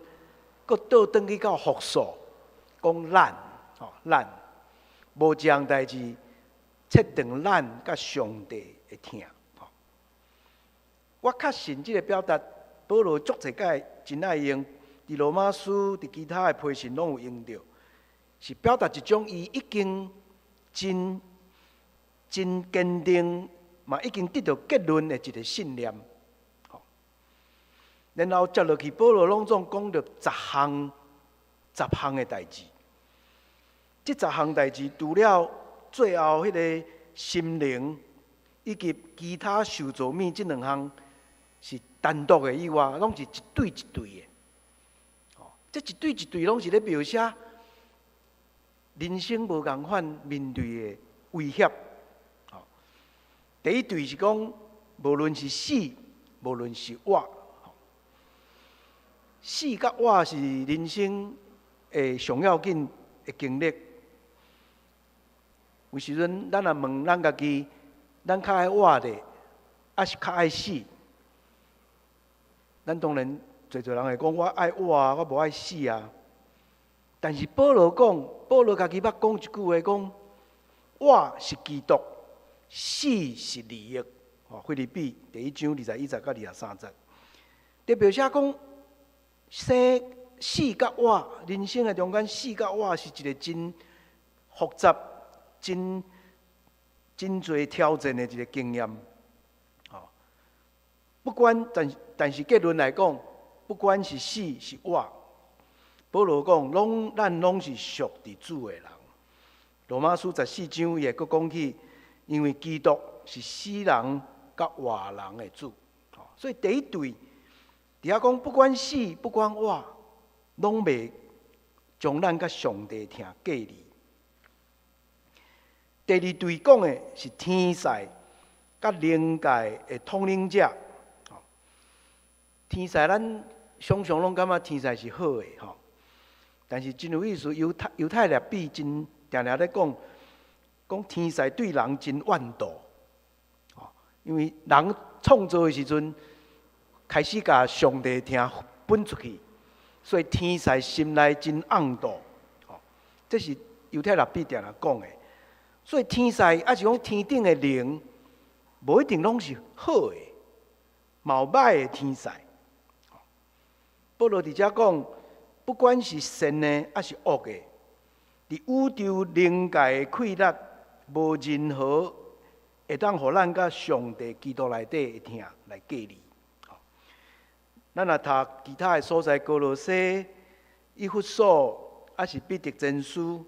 閣倒轉去到複數，講咱，咱無一項代誌切斷咱佮上帝的疼。我確信這个表達，保羅足濟擺真愛用，佇羅馬書、佇其他的批信攏有用著，是表達一種伊已經真真堅定，嘛已經得到結論的一个信念。然後接落去，保羅攏總講著十項、十項的代誌。這十項代誌，除了最後彼个心靈以及其他受造物這兩項是單獨的以外，攏是一對一對的。這一對一對攏是咧描寫人生無仝款面對的威脅。第一對是講，無論是死，無論是活，死佮活是人生的上要緊的經歷。有時陣，咱若問咱家己，咱較愛活咧，抑是較愛死？咱當然濟濟人會講，我愛活啊，我無愛死啊。但是保羅講，保羅家己捌講一句話，講活是基督，死是利益。哦，腓立比第一章21節到23節，代表寫講生死佮活，人生的中間死佮活是一个真複雜、真真濟挑戰的一个經驗。哦，不管但是結論來講，不管是死是活，保羅講，攏咱攏是屬佇主的人。羅馬書14章伊會閣講起，因為基督是死人佮活人的主。所以第一對，佇遐講，不管死不管活，攏袂將咱佮上帝疼隔離。第二對講的是天使佮靈界的統領者。天使咱常常攏感覺天使是好的吼，但是真有意思，猶太律比真定定咧講，講天使對人真怨妒，因為人創造的時陣開始共上帝疼分出去，所以天使心內真怨妒，這是猶太律比定定講的。所以天使抑是講天頂的靈，無一定攏是好的，嘛有歹的天使。保羅佇遮講，不管是善的抑是惡的，佇宇宙靈界的氣力，無任何會當予咱佮上帝基督內底的疼來隔離。咱若讀其他的所在，歌羅西、以弗所，抑是彼得前書，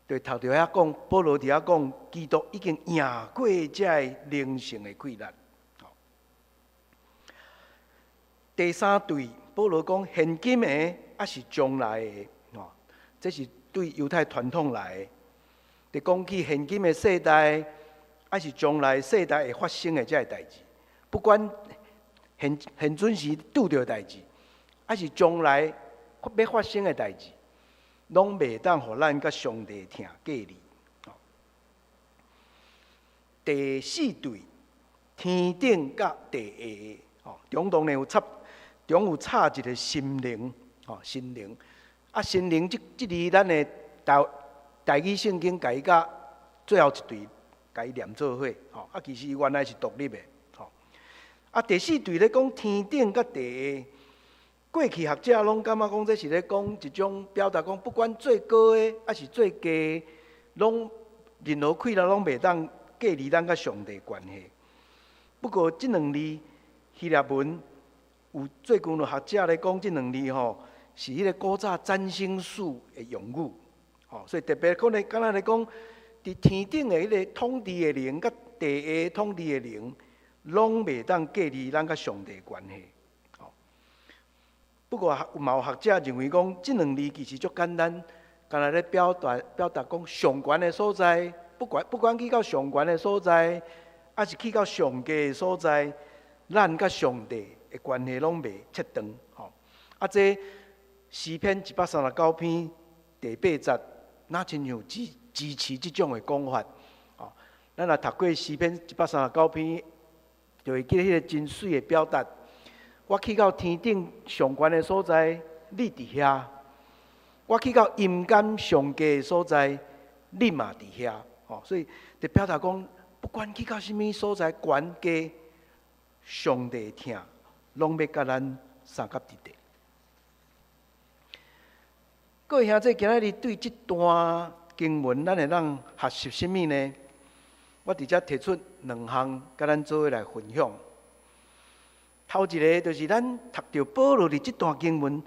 就讀著遐講，保羅佇遐講，基督已經贏過這个靈性的氣力。第三對，保羅講現今的，抑是將來的，吼，這是對猶太傳統來的。佇講起現今的世代，抑是將來世代會發生的這个代誌，不管現現陣時拄著的代誌，抑是將來欲發生的代誌，攏袂當予咱佮上帝疼隔離。第四對，天頂佮地下，吼，中當然有插，中有插一個心靈，吼，心靈。啊，心靈這這字，咱的台台語聖經共伊佮最後一對，共伊連做伙，吼，啊，其實原來是獨立的，吼。啊，第四對咧講天頂佮地下，過去學者攏感覺講這是咧講一種表達講，不管最高的抑是最低，攏任何氣力攏袂當隔離咱佮上帝關係。不過這兩字希臘文有最近有學者咧講，這兩字吼是彼个古早占星術的用語，吼，所以特別可能敢若咧講，佇天頂的彼个統治的靈，佮地下統治的靈，攏袂當隔離咱佮上帝關係。吼，不過嘛有學者認為講，這兩字其實足簡單，敢若咧表達表達講上懸的所在，不管不管去到上懸的所在，抑是去到上低的所在，咱佮上帝的關係攏袂切斷。吼，啊，這詩篇139篇第八節，若親像支支持這種的講法。吼，咱若讀過詩篇一百三十九篇，就會記得彼个真媠的表達。我去到天頂上懸的所在，你佇遐；我去到陰間上低的所在，你嘛佇遐。吼，所以佇表達講，不管去到啥物所在，懸低，上帝疼，攏欲佮咱相佮佇佇。各位兄弟，今仔日對這段經文，咱會當學習啥物呢？我佇遮提出兩項，佮咱做伙來分享。頭一个就是咱讀著保羅佇這段經文，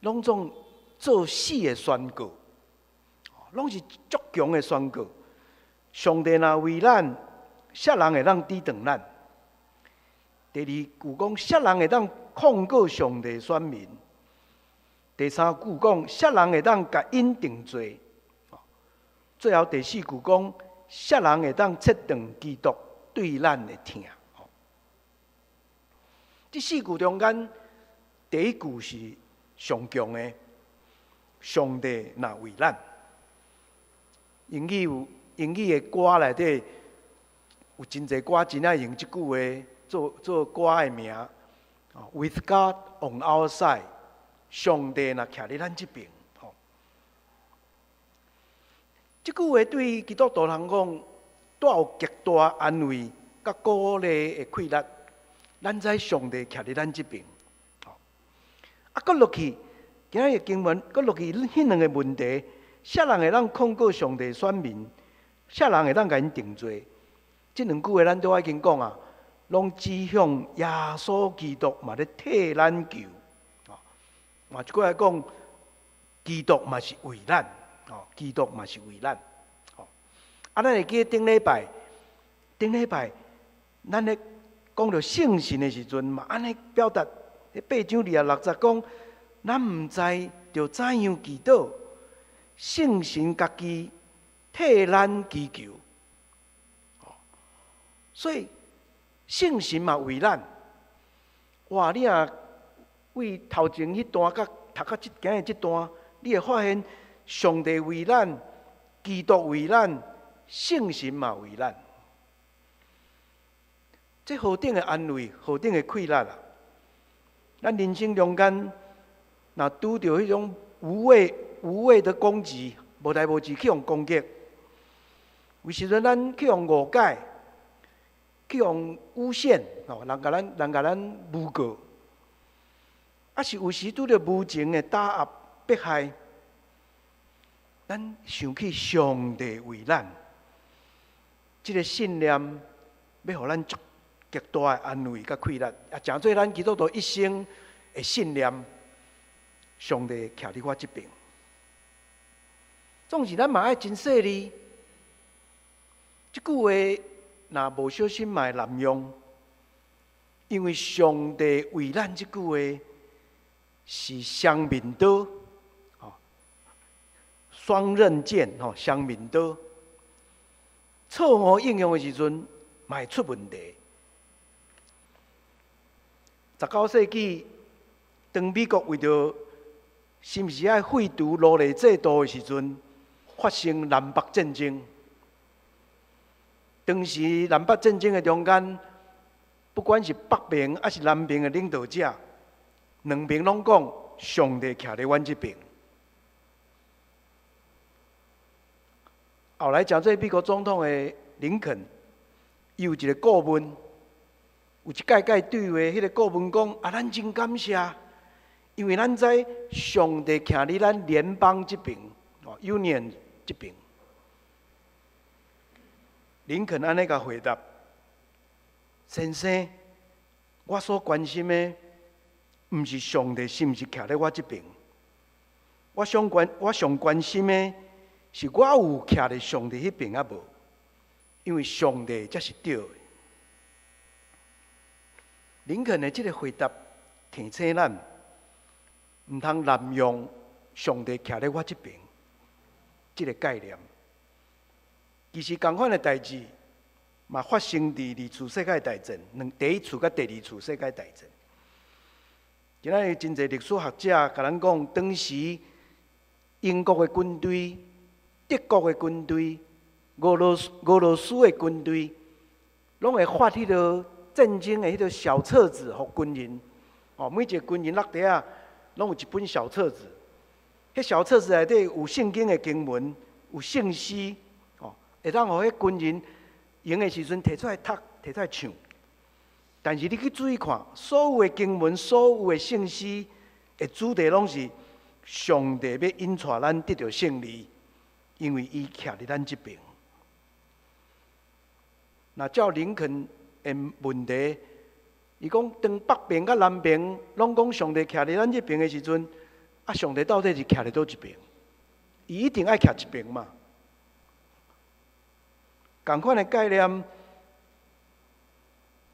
攏總做死的宣告，攏是足強的宣告。上帝若為咱，啥人會當抵擋咱？第二句講，啥人會當控告上帝選民？第三句講，啥人會當共𪜶定罪？最後第四句講，啥人會當切斷基督對咱的疼？這四句中間，第一句是上強的，上帝若為咱。英語有英語的歌內底有真濟歌真愛用這句話做做歌的名。With God on our side，上帝若徛佇咱這爿，吼。這句話對基督徒人講，帶有極大安慰佮鼓勵的氣力。咱知上帝徛佇咱這爿，吼。啊，閣落去，今仔日經文閣落去，彼兩个問題，啥人會當控告上帝選民？啥人會當共𪜶定罪？這兩句話咱都已經講啊，攏指向耶穌基督嘛咧替咱求。換一句話講，基督嘛是為咱，吼，基督嘛是為咱，吼。啊，咱會記得頂禮拜，頂禮拜，咱咧講著聖神的時陣嘛，按呢表達。八章二十六節講，咱毋知著怎樣祈禱，聖神家己替咱祈求。所以聖神嘛為咱。哇！你若為頭前彼段佮讀到這今日這段，你會發現上帝為咱，基督為咱，聖神嘛為咱。這何等的安慰，何等的氣力啊！咱人生中間，若拄著彼種無謂無謂的攻擊，無代無誌去予攻擊，有時陣咱去予誤解，去予誣陷，吼，人共咱人共咱誣告，抑是有時拄著無情的打壓迫害，咱想起上帝為咱，這个信念欲予咱足極大的安慰佮氣力，啊，成做咱基督徒一生的信念。上帝徛佇我這爿，總是咱嘛愛真細膩。這句話若無小心嘛會濫用，因為上帝為咱這句話是雙面刀，雙刃劍，吼，雙面刀。錯誤應用的時陣，嘛會出問題。19世紀，當美國為著是毋是愛廢除奴隸制度的時陣，發生南北戰爭。當時南北戰爭的中間，不管是北邊抑是南邊的領導者，兩邊攏講上帝徛佇阮這爿。後來成做美國總統的林肯，伊有一个顧問，有一擺佮伊對話，彼个顧問講：啊，咱真感謝，因為咱知上帝徛佇咱聯邦這爿，哦，Union 這爿。林肯按呢共回答：先生，我所關心的，毋是上帝是毋是徛佇我這爿，我上關心的是我有徛佇上帝彼爿抑無？因為上帝才是對的。林肯的這个回答提醒咱，毋通濫用上帝徛佇我這爿這个概念。其實仝款的代誌嘛發生佇二次世界大戰，兩第一次佮第二次世界大戰。今仔日真濟歷史學者共咱講，當時英國的軍隊、德國的軍隊、俄羅斯的軍隊，攏會發彼个戰爭的彼个小冊子予軍人。哦，每一个軍人落地仔，攏有一本小冊子。彼小冊子內底有聖經的經文，有聖詩，哦，會當予彼軍人閒的時陣提出來讀，提出來唱。但是你去注意看，所有的經文、所有的聖詩的主題，攏是上帝欲引帶咱得著勝利，因為伊徛佇咱這爿。若照林肯的問題，伊講當北爿佮南爿攏講上帝徛佇咱這爿的時陣，啊，上帝到底是徛佇佗一爿？伊一定愛徛一爿嘛。仝款的概念，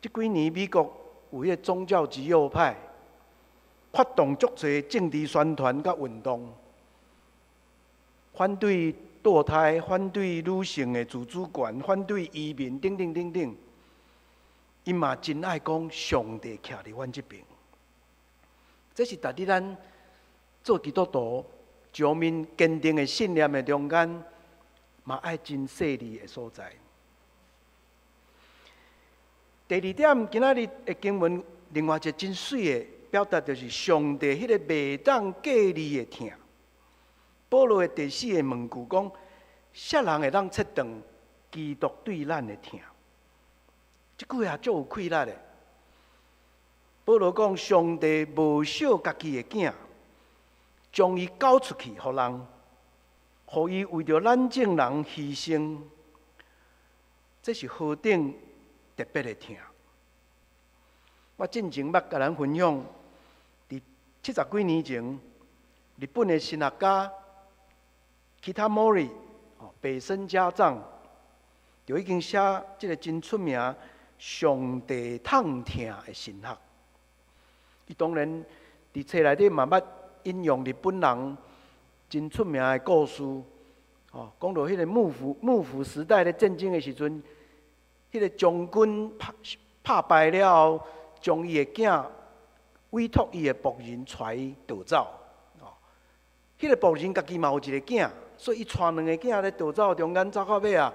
這幾年美國有彼个宗教極右派發動足濟政治宣傳佮運動，反對墮胎、反對女性的自主權、反對移民等等等等。𪜶嘛真愛講上帝徛佇阮這爿，這是值得咱做基督徒上面堅定的信念的中間，嘛愛真細膩的所在。第二點，今仔日的經文另外一个真媠的表達，就是上帝彼个袂當過濾的疼。保羅的第四个問句講：啥人會當切斷基督對咱的疼？這句話足有氣力的。保羅講：上帝無惜家己的囝，將伊交出去予人，予伊為著咱眾人犧牲，這是何等特別的疼！我進前捌共咱分享，佇七十幾年前，日本的神學家 Kitamori 哦，北森家藏就已經寫這个真出名《上帝痛疼》的神學。伊當然佇冊內底嘛捌引用日本人真出名的故事，哦，講到彼个幕府時代咧戰爭的時陣，彼个將軍拍敗了後，將伊的囝委託伊的僕人帶伊逃走。哦，彼个僕人家己嘛有一个囝，所以伊帶兩个囝咧逃走中間走到尾啊，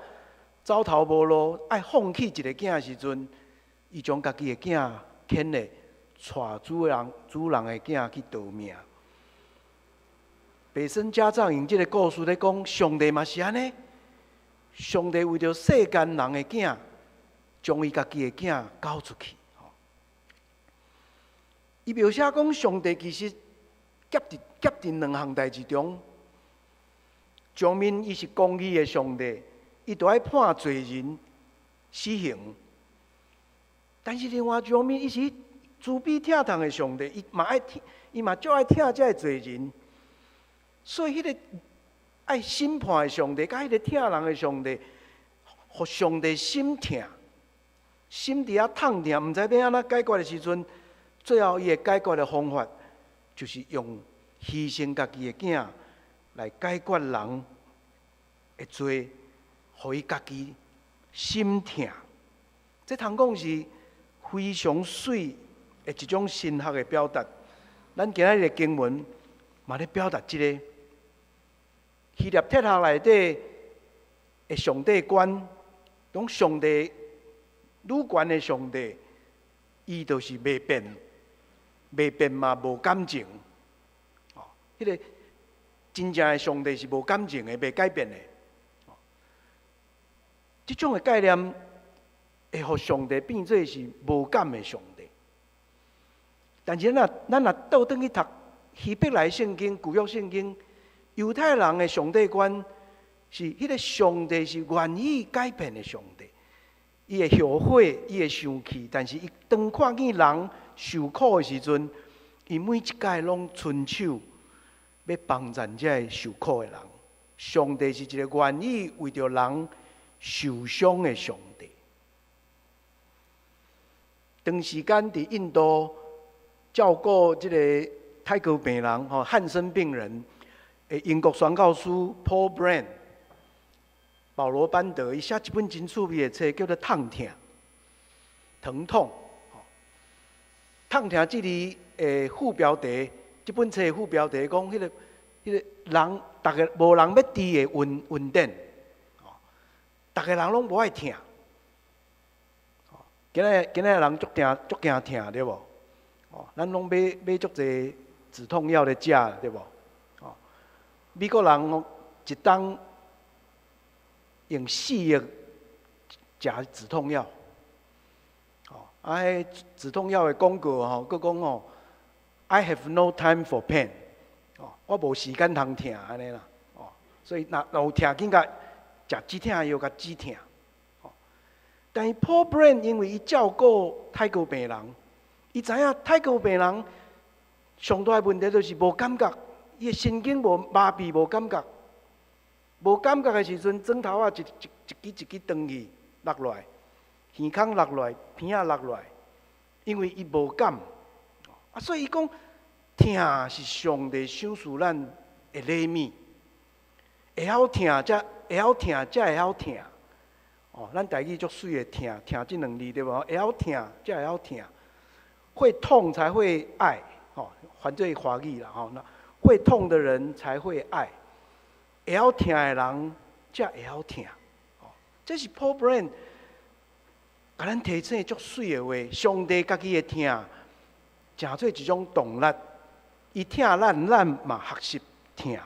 走投無路，愛放棄一个囝的時陣，伊將家己的囝牽咧，帶主人的囝去逃命。北森家藏用這个故事咧講，上帝嘛是按呢，上帝為著世間人的囝，將伊家己的囝交出去。伊描寫講，上帝其實夾佇兩項代誌中，上面伊是公義的上帝，伊就愛判罪人死刑。但是另外一方面，伊是慈悲疼痛的上帝，伊嘛愛疼，伊嘛足愛疼這个罪人。所以，彼個愛審判的上帝，佮彼個疼人的上帝，予上帝心疼，心佇遐痛疼，毋知欲按怎解決的時陣，最後伊的解決的方法，就是用犧牲家己的囝來解決人的罪，予伊家己心疼。這通講是非常媠的一種神學的表達。咱今仔日的經文嘛咧表達這个希臘哲學內底的上帝觀，講上帝愈懸的上帝，伊就是袂變，袂變嘛無感情。哦，彼个真正的上帝是無感情的，袂改變的。這種的概念會予上帝變做是無感的上帝。但是咱若倒轉去讀希伯來聖經、舊約聖經，猶太人的上帝觀是彼个上帝是願意改變的上帝，伊會後悔，伊會生氣，但是伊當看見人受苦的時陣，伊每一擺攏伸手欲幫贊這个受苦的人。上帝是一个願意為著人受傷的上帝。長時間佇印度照顧這个泰國病人，吼，漢生病人的英國宣教師 Paul Brand，保羅班德，伊寫一本真趣味的冊，叫做《痛疼》，疼痛。痛疼這字的副標題，這本冊的副標題講，彼个人，逐个無人欲治的恩典，逐个人攏無愛疼。今仔今仔人足驚足驚疼，對無？哦，咱攏買買足濟止痛藥咧食，對無？哦，美國人哦，一冬用4億食止痛藥。哦，啊，彼止痛藥的廣告吼，閣講吼，I have no time for pain。哦，我無時間通疼按呢啦。哦，所以若若有疼，緊共食止疼藥共止疼。哦，但是 Paul Brand 因為伊照顧泰國病人，伊知影泰國病人上大的問題就是無感覺，伊的神經無麻痹，無感覺，無感覺的時陣，磚頭仔一一一支一支斷去落來，耳孔落來，鼻仔落來，因為伊無感，啊，所以伊講疼是上帝賞賜咱的禮物，會曉疼才會曉疼，才會曉疼。哦，咱台語足媠的疼疼這兩字對無？會曉疼才會曉疼，會痛才會愛，吼，翻做華語啦，吼，那會痛的人才會愛，會曉疼的人才會曉疼，哦，這是 Paul Brand 共咱提醒足媠的話，上帝家己的疼，成做一種動力，伊疼咱，咱嘛學習疼。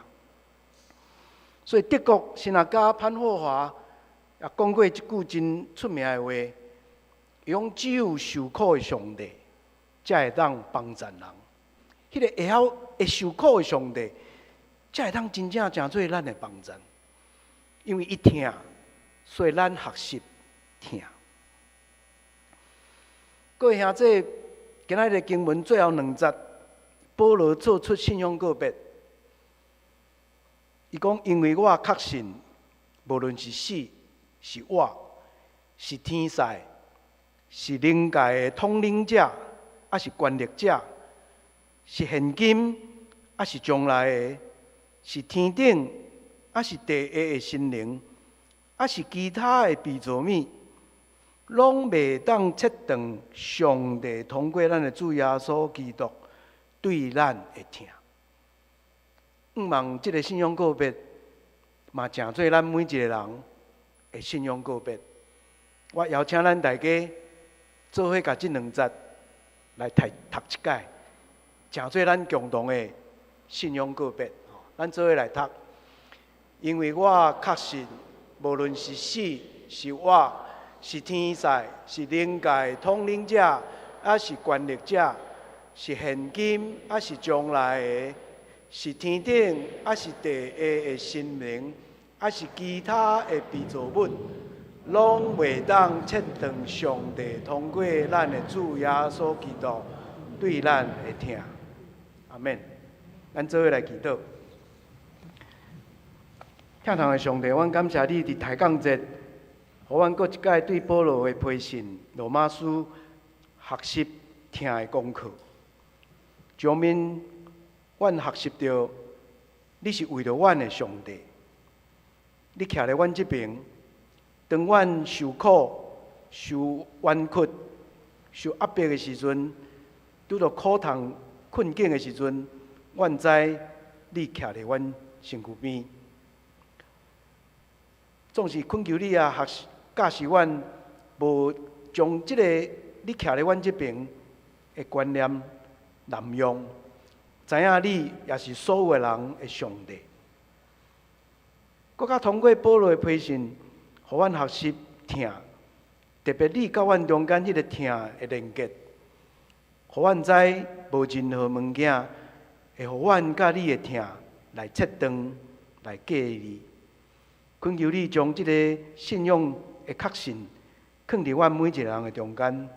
所以德國神學家潘霍華也講過一句真出名的話，伊講只有受苦的上帝，才會當幫贊人。彼个會曉會受苦的上帝，才會當真正成做咱的幫贊。因為伊疼，所以咱學習疼。各位兄弟，今仔日經文最後兩節，保羅做出信仰告別。伊講：因為我確信，無論是死是活，是天使，是靈界的統領者，抑是權力者，是現今，抑是將來的，是天頂，抑是地下的神靈，抑是其他的被造物，攏袂當切斷上帝通過咱的主耶穌基督對咱的疼。向望這个信仰告別，嘛成做咱每一個人的信仰告別。我邀請咱大家做伙共這兩節來讀讀一擺，成做咱共同的信仰告別。咱做伙來讀，因為我確信，無論是死是活，是天使，是靈界統領者，抑是權力者，是現今，抑是將來的，是天顶，抑是地下的神明，抑是其他的被造物，攏袂當切斷上帝通過咱的主耶穌基督對咱的疼。阿們。咱做伙來祈禱。疼痛的上帝，阮感謝你佇抬槓節，予阮閣一擺對保羅的批信羅馬書學習疼的功課。上面阮學習著，你是為著阮的上帝，你徛佇阮這爿，當阮受苦、受冤屈、受壓迫的時陣，拄著苦痛困境的時陣，阮知你徛佇阮身軀邊。總是懇求你啊，學習教示阮，無將這個你徛佇阮這爿的觀念濫用，知影你也是所有的人的上帝。閣較通過保羅的批信，予阮學習疼，特別你佮阮中間彼个疼的連結，予阮知無任何物件會予阮佮你的疼來切斷、來隔離。懇求你將這个信仰的確信，囥佇阮每一个人的中間，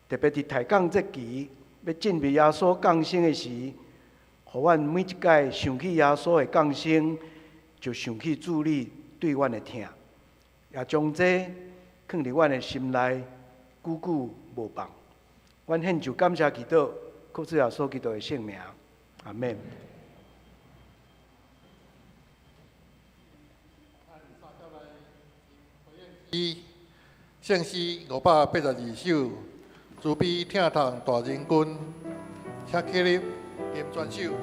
特別佇抬槓節期欲進入耶穌降生的時，予阮每一擺想起耶穌的降生，就想起主你對阮的疼，也將這囥佇阮的心內，久久無放。阮獻上感謝祈禱，靠主耶穌基督的聖名，阿們。聖詩582首，慈悲疼痛大仁君，請起立吟全首。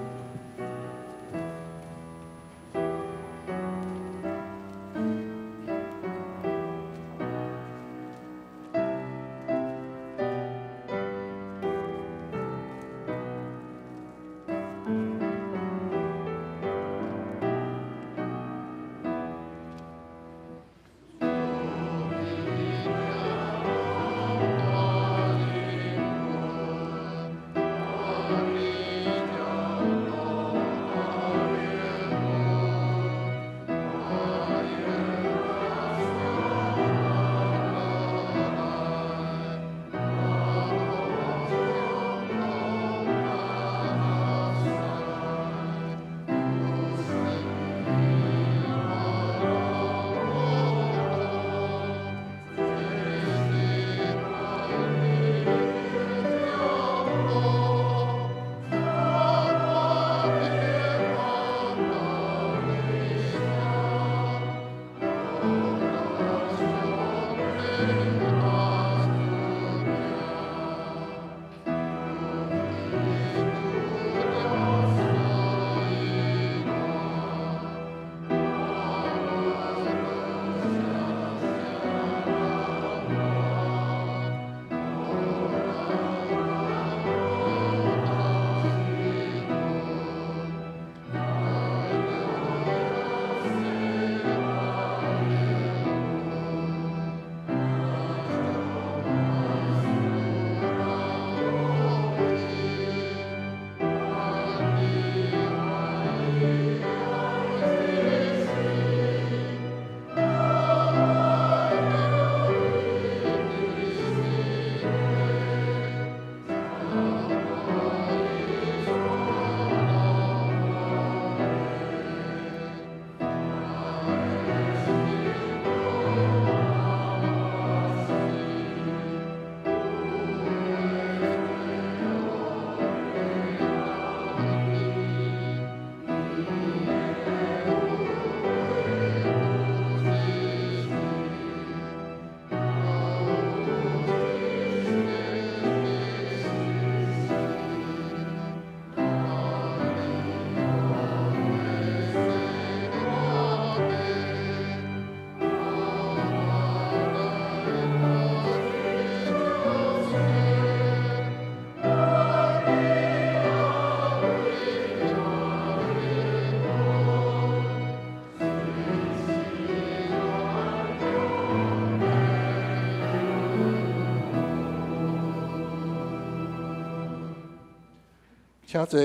請坐。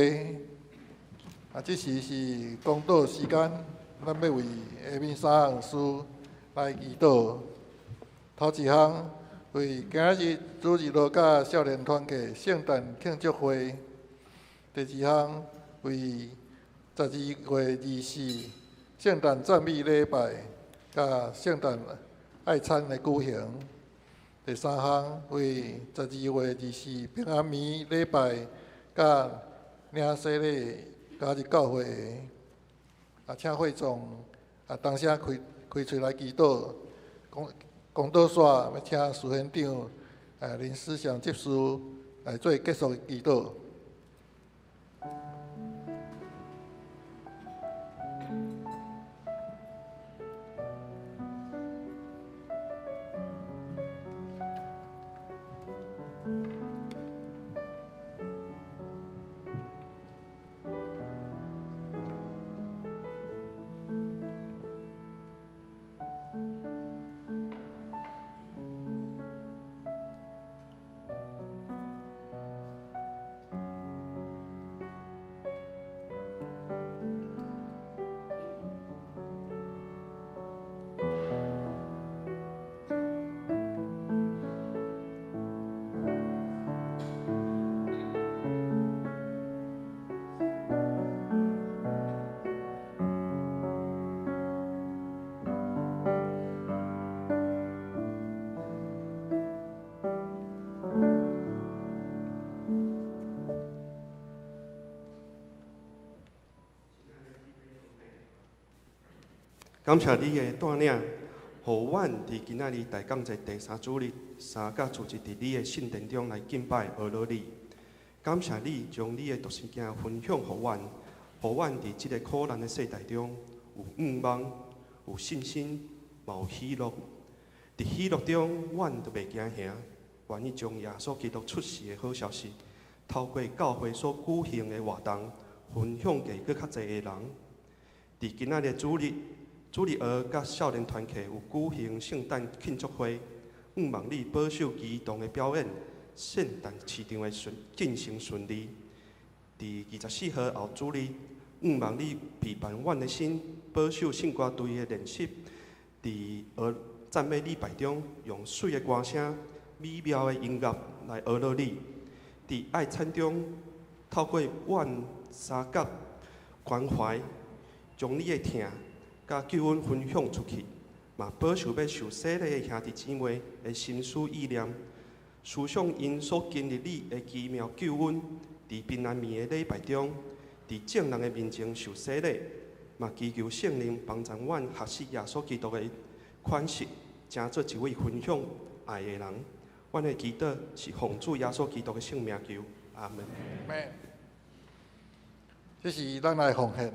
啊，這時是講道時間，咱欲為下面三項事來祈禱。頭一項為今仔日主日學佮少年團契聖誕慶祝會；第二項為12月24聖誕讚美禮拜佮聖誕愛餐的舉行；第三項為12月24平安暝禮拜佮領洗禮加入教會的。啊，請會眾啊，同聲開開喙來祈禱。講講道煞，欲請司院長林思祥執事來做結束的祈禱。感謝你的帶領，予阮佇今仔日大感節第三主日，三甲聚集佇你的聖殿中來敬拜阿羅你。感謝你將你的獨生囝分享予阮，予阮佇這个苦難的世代中有向望、有信心、嘛有喜樂。佇喜樂中，阮就袂驚嚇，願意將耶穌基督出世的好消息，透過教會所舉行的活動，分享給閣較濟的人。佇今仔日的主日，主日學佮少年團契有舉行聖誕慶祝會，向望你保守兒童的表演，聖誕市場的順進行順利。佇24號後主日，向望你備辦阮的心，保守聖歌隊的練習，佇學讚美禮拜中，用媠的歌聲、美妙的音樂來阿羅你。佇愛餐中，透過阮相佮關懷，將你的疼佮救恩分享出去，嘛保守欲受洗禮的兄弟姊妹的心思意念，思想𪜶所經歷你的奇妙救恩，佇平安暝的禮拜中，佇眾人的面前受洗禮，嘛祈求聖靈幫助阮學習耶穌基督的款式，成做一位分享愛的人。阮的祈禱是奉主耶穌基督的聖名求，阿門。這是咱來奉獻。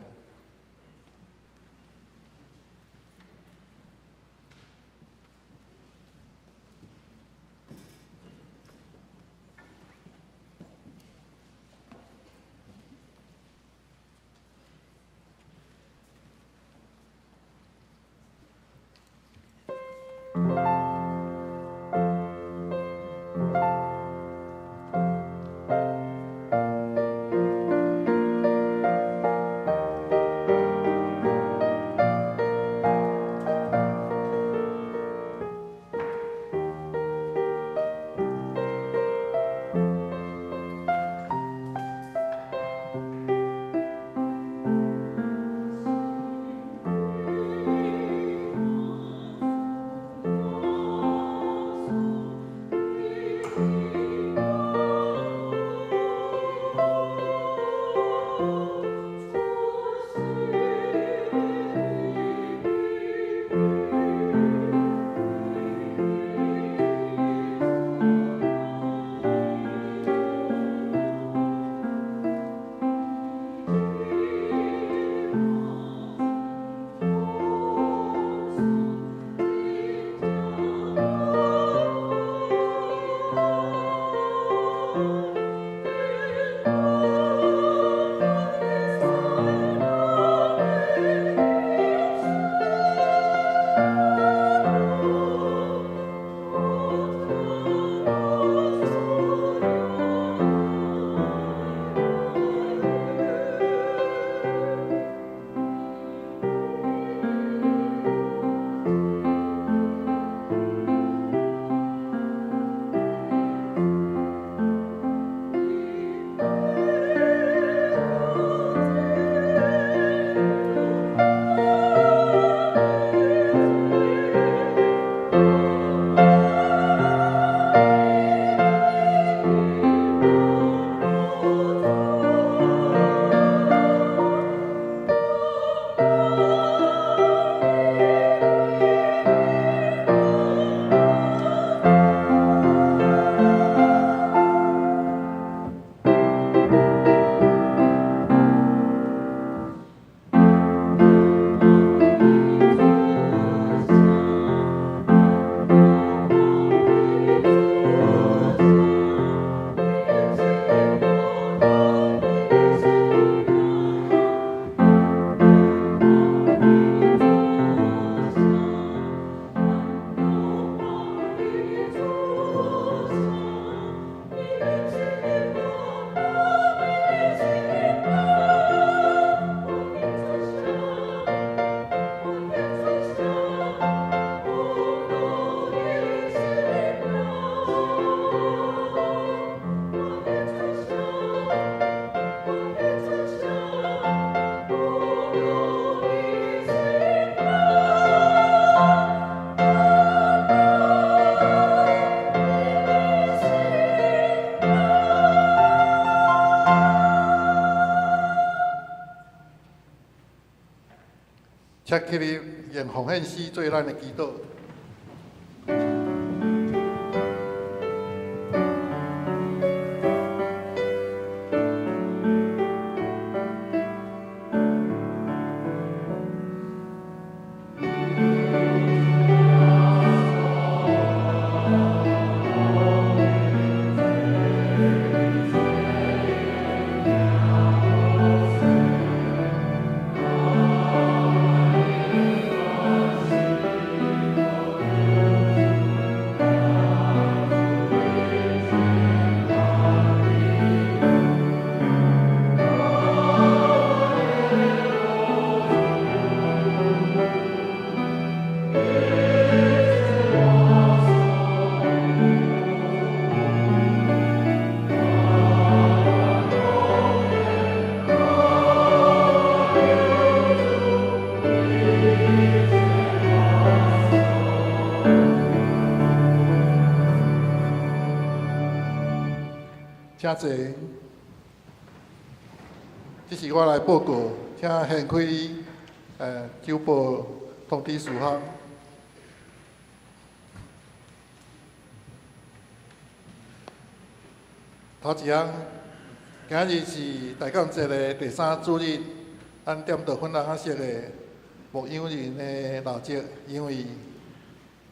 起立，用奉獻詩做咱的祈禱。請坐。這是我來報告，請掀開週報通知事項。頭一項，今日是大感節的第三主日，咱點著粉紅色的牧羊人的蠟燭，因為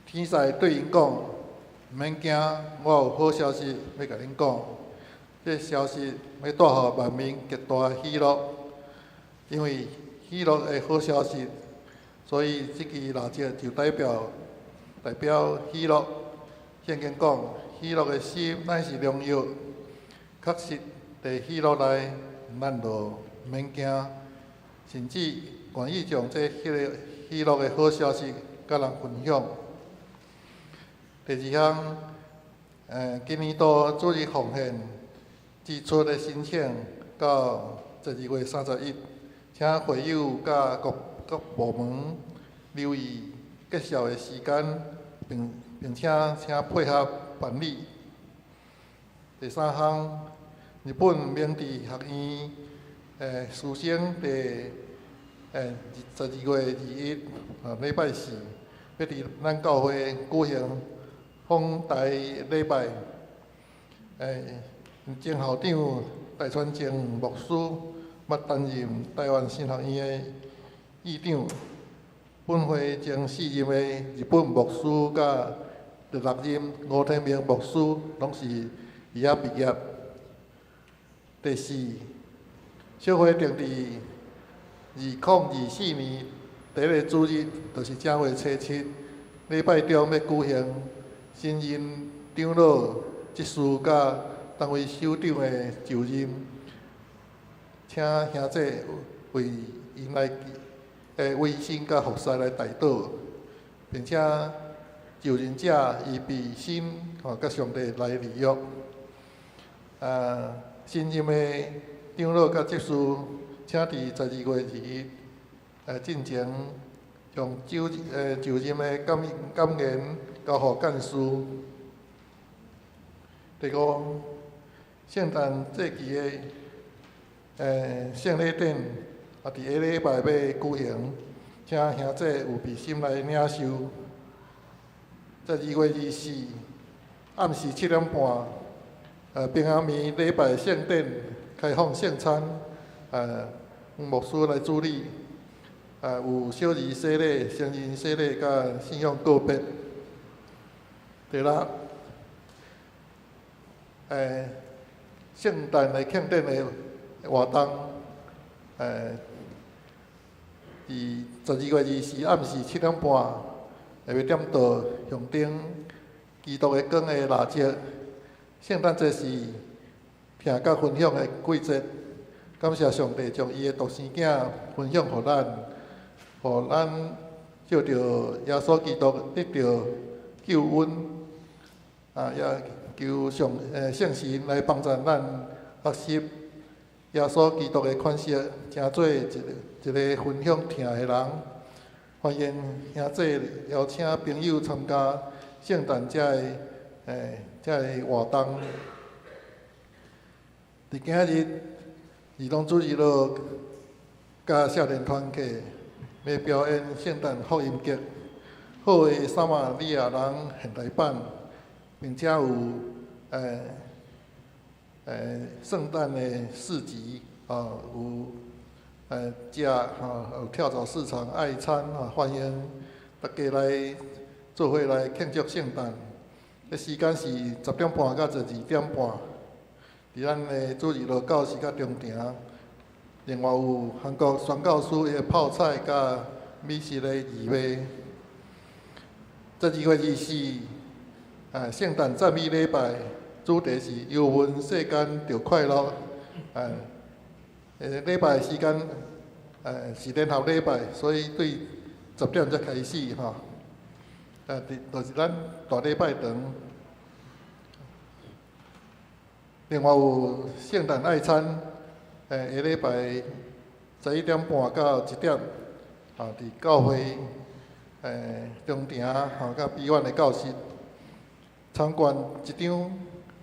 天使對𪜶講：毋免驚，我有好消息欲共恁講。這個消息欲帶予萬民極大的喜樂，因為喜樂的好消息，所以這支蠟燭就代表喜樂。聖經講，喜樂的心乃是良藥，確實佇喜樂內，咱就毋免驚，甚至願意將這彼個喜樂的好消息佮人分享。第二項，今年度主日奉獻支出的申請到12月31，請會友佮各各部門留意結束的時間，並且請配合辦理。第三項，日本明治學院師生佇12月21禮拜四，欲佇咱教會舉行訪台禮拜。前校長戴傳正牧師捌擔任台灣神學院的院長。本會前四任的日本牧師佮第六任吳天明牧師，攏是佇遐畢業。第四，小會定佇2024年第一个主日，就是正月初七，禮拜中欲舉行新任長老執事佮單位首長的就任，請兄弟為𪜶來委身佮服侍來代禱，並且就任者預備心佮上帝來立約。新任的長老佮執事，請佇12月21進前將就任的感言交予幹事。第五，聖誕節期的聖禮典也佇下禮拜欲舉行，請兄弟有備心來領受。12月24暗時7點半，平安暝禮拜聖典開放聖餐，牧師來主禮，有小兒洗禮、成人洗禮佮信仰告別。第六，聖誕的慶典的活動，佇12月24暗時7點半，會欲點著象徵基督的光的蠟燭。聖誕節是疼佮分享的季節，感謝上帝將伊的獨生囝分享予咱，予咱藉著耶穌基督得著救恩，也求上聖神來幫助咱學習耶穌基督的款式，成做一个一个分享疼的人。歡迎兄弟邀請朋友參加聖誕節的這个活動。佇今日兒童主日學佮少年團契，欲表演圣诞福音剧，好的撒玛利亚人现代版，并且有圣诞的市集，有食吼，有跳蚤市场、爱餐吼，欢迎大家来做伙来庆祝圣诞。这时间是10点半到12点半，伫咱的主日落教室佮中庭。另外有韩国宣教师的泡菜佮美食的义卖。12月24，圣诞赞美礼拜，主题是游闻世间著快乐。礼拜时间，是联合礼拜，所以对10点才开始吼。伫就是咱大礼拜堂。另外有圣诞爱餐，下礼拜11点半到1点，伫教会中庭吼，佮美苑的教室，参观一张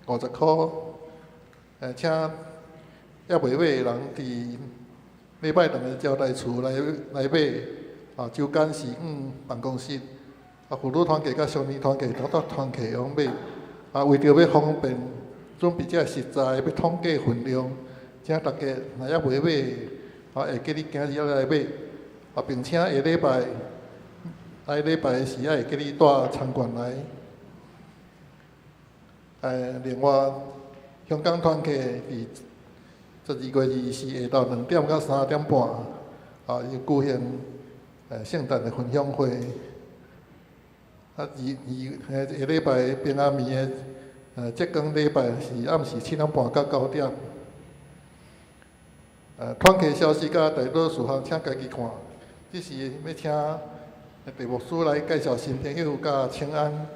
50箍，请犹未买的人伫礼拜堂的招待处来买，周间是往办公室，妇女团契佮少年团契、同学团契用买，为著欲方便准备这食材，欲统计份量，请大家若犹未买，会记得今日来买，并且下礼拜来礼拜时，犹会记得带餐券来。另外，香港团契伫12月24下昼2点到3点半，伊举行圣诞的分享会。二下礼拜平安暝的浙江礼拜是暗时7点半到9点。团契消息佮代祷事项，请家己看。这是欲请郑牧师来介绍新朋友佮请安。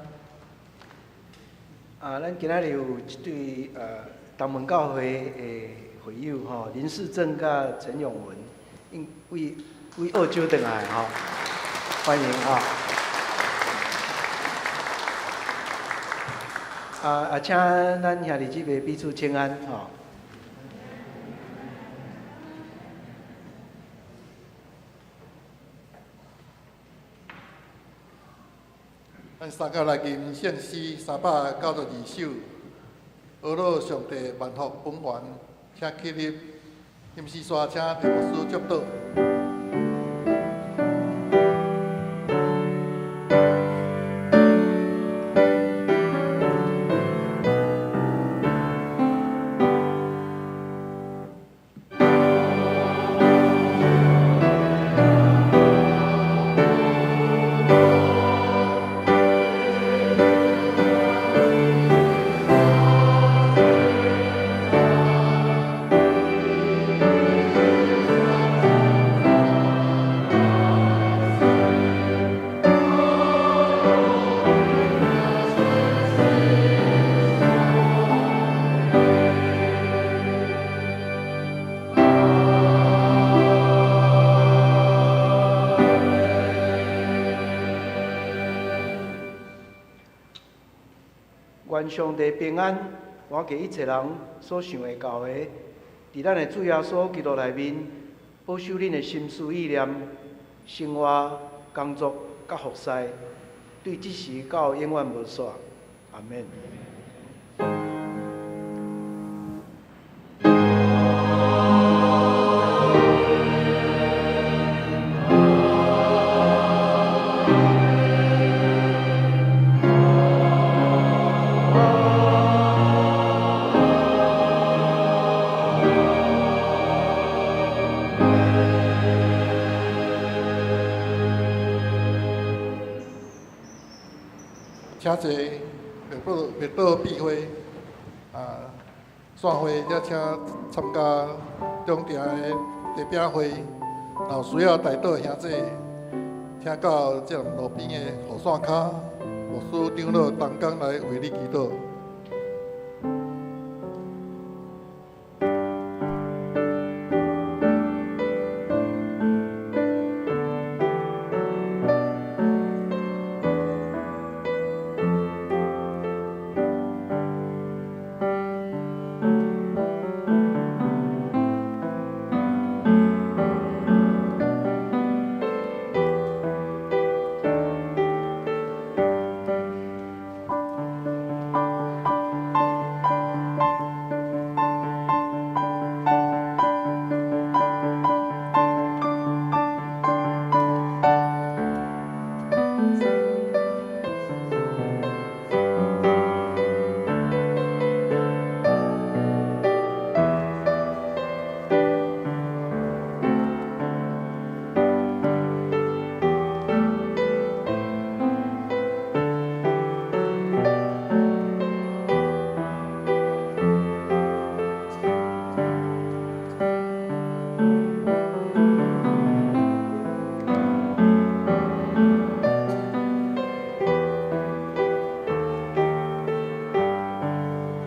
咱今仔日有一对东门教会的会友吼，林世正佮陈永文，𪜶为为澳洲转来吼，欢迎哈。请咱兄弟姊妹彼此请安吼。咱三个来吟圣诗392首，阿乐上帝万福本源，请起立，吟诗煞请郑牧师祝祷。愿上帝平安，我给一切人所想会到的，伫咱的主耶稣基督内面，保守恁的心思意念、生活、工作、佮服侍，对这时到永远无煞。阿们。请坐，默祷闭会，散会才请参加中庭的茶饼会。若有需要代祷的兄弟，请到这路边的雨伞跤，牧师长老同工来为你祈祷。主。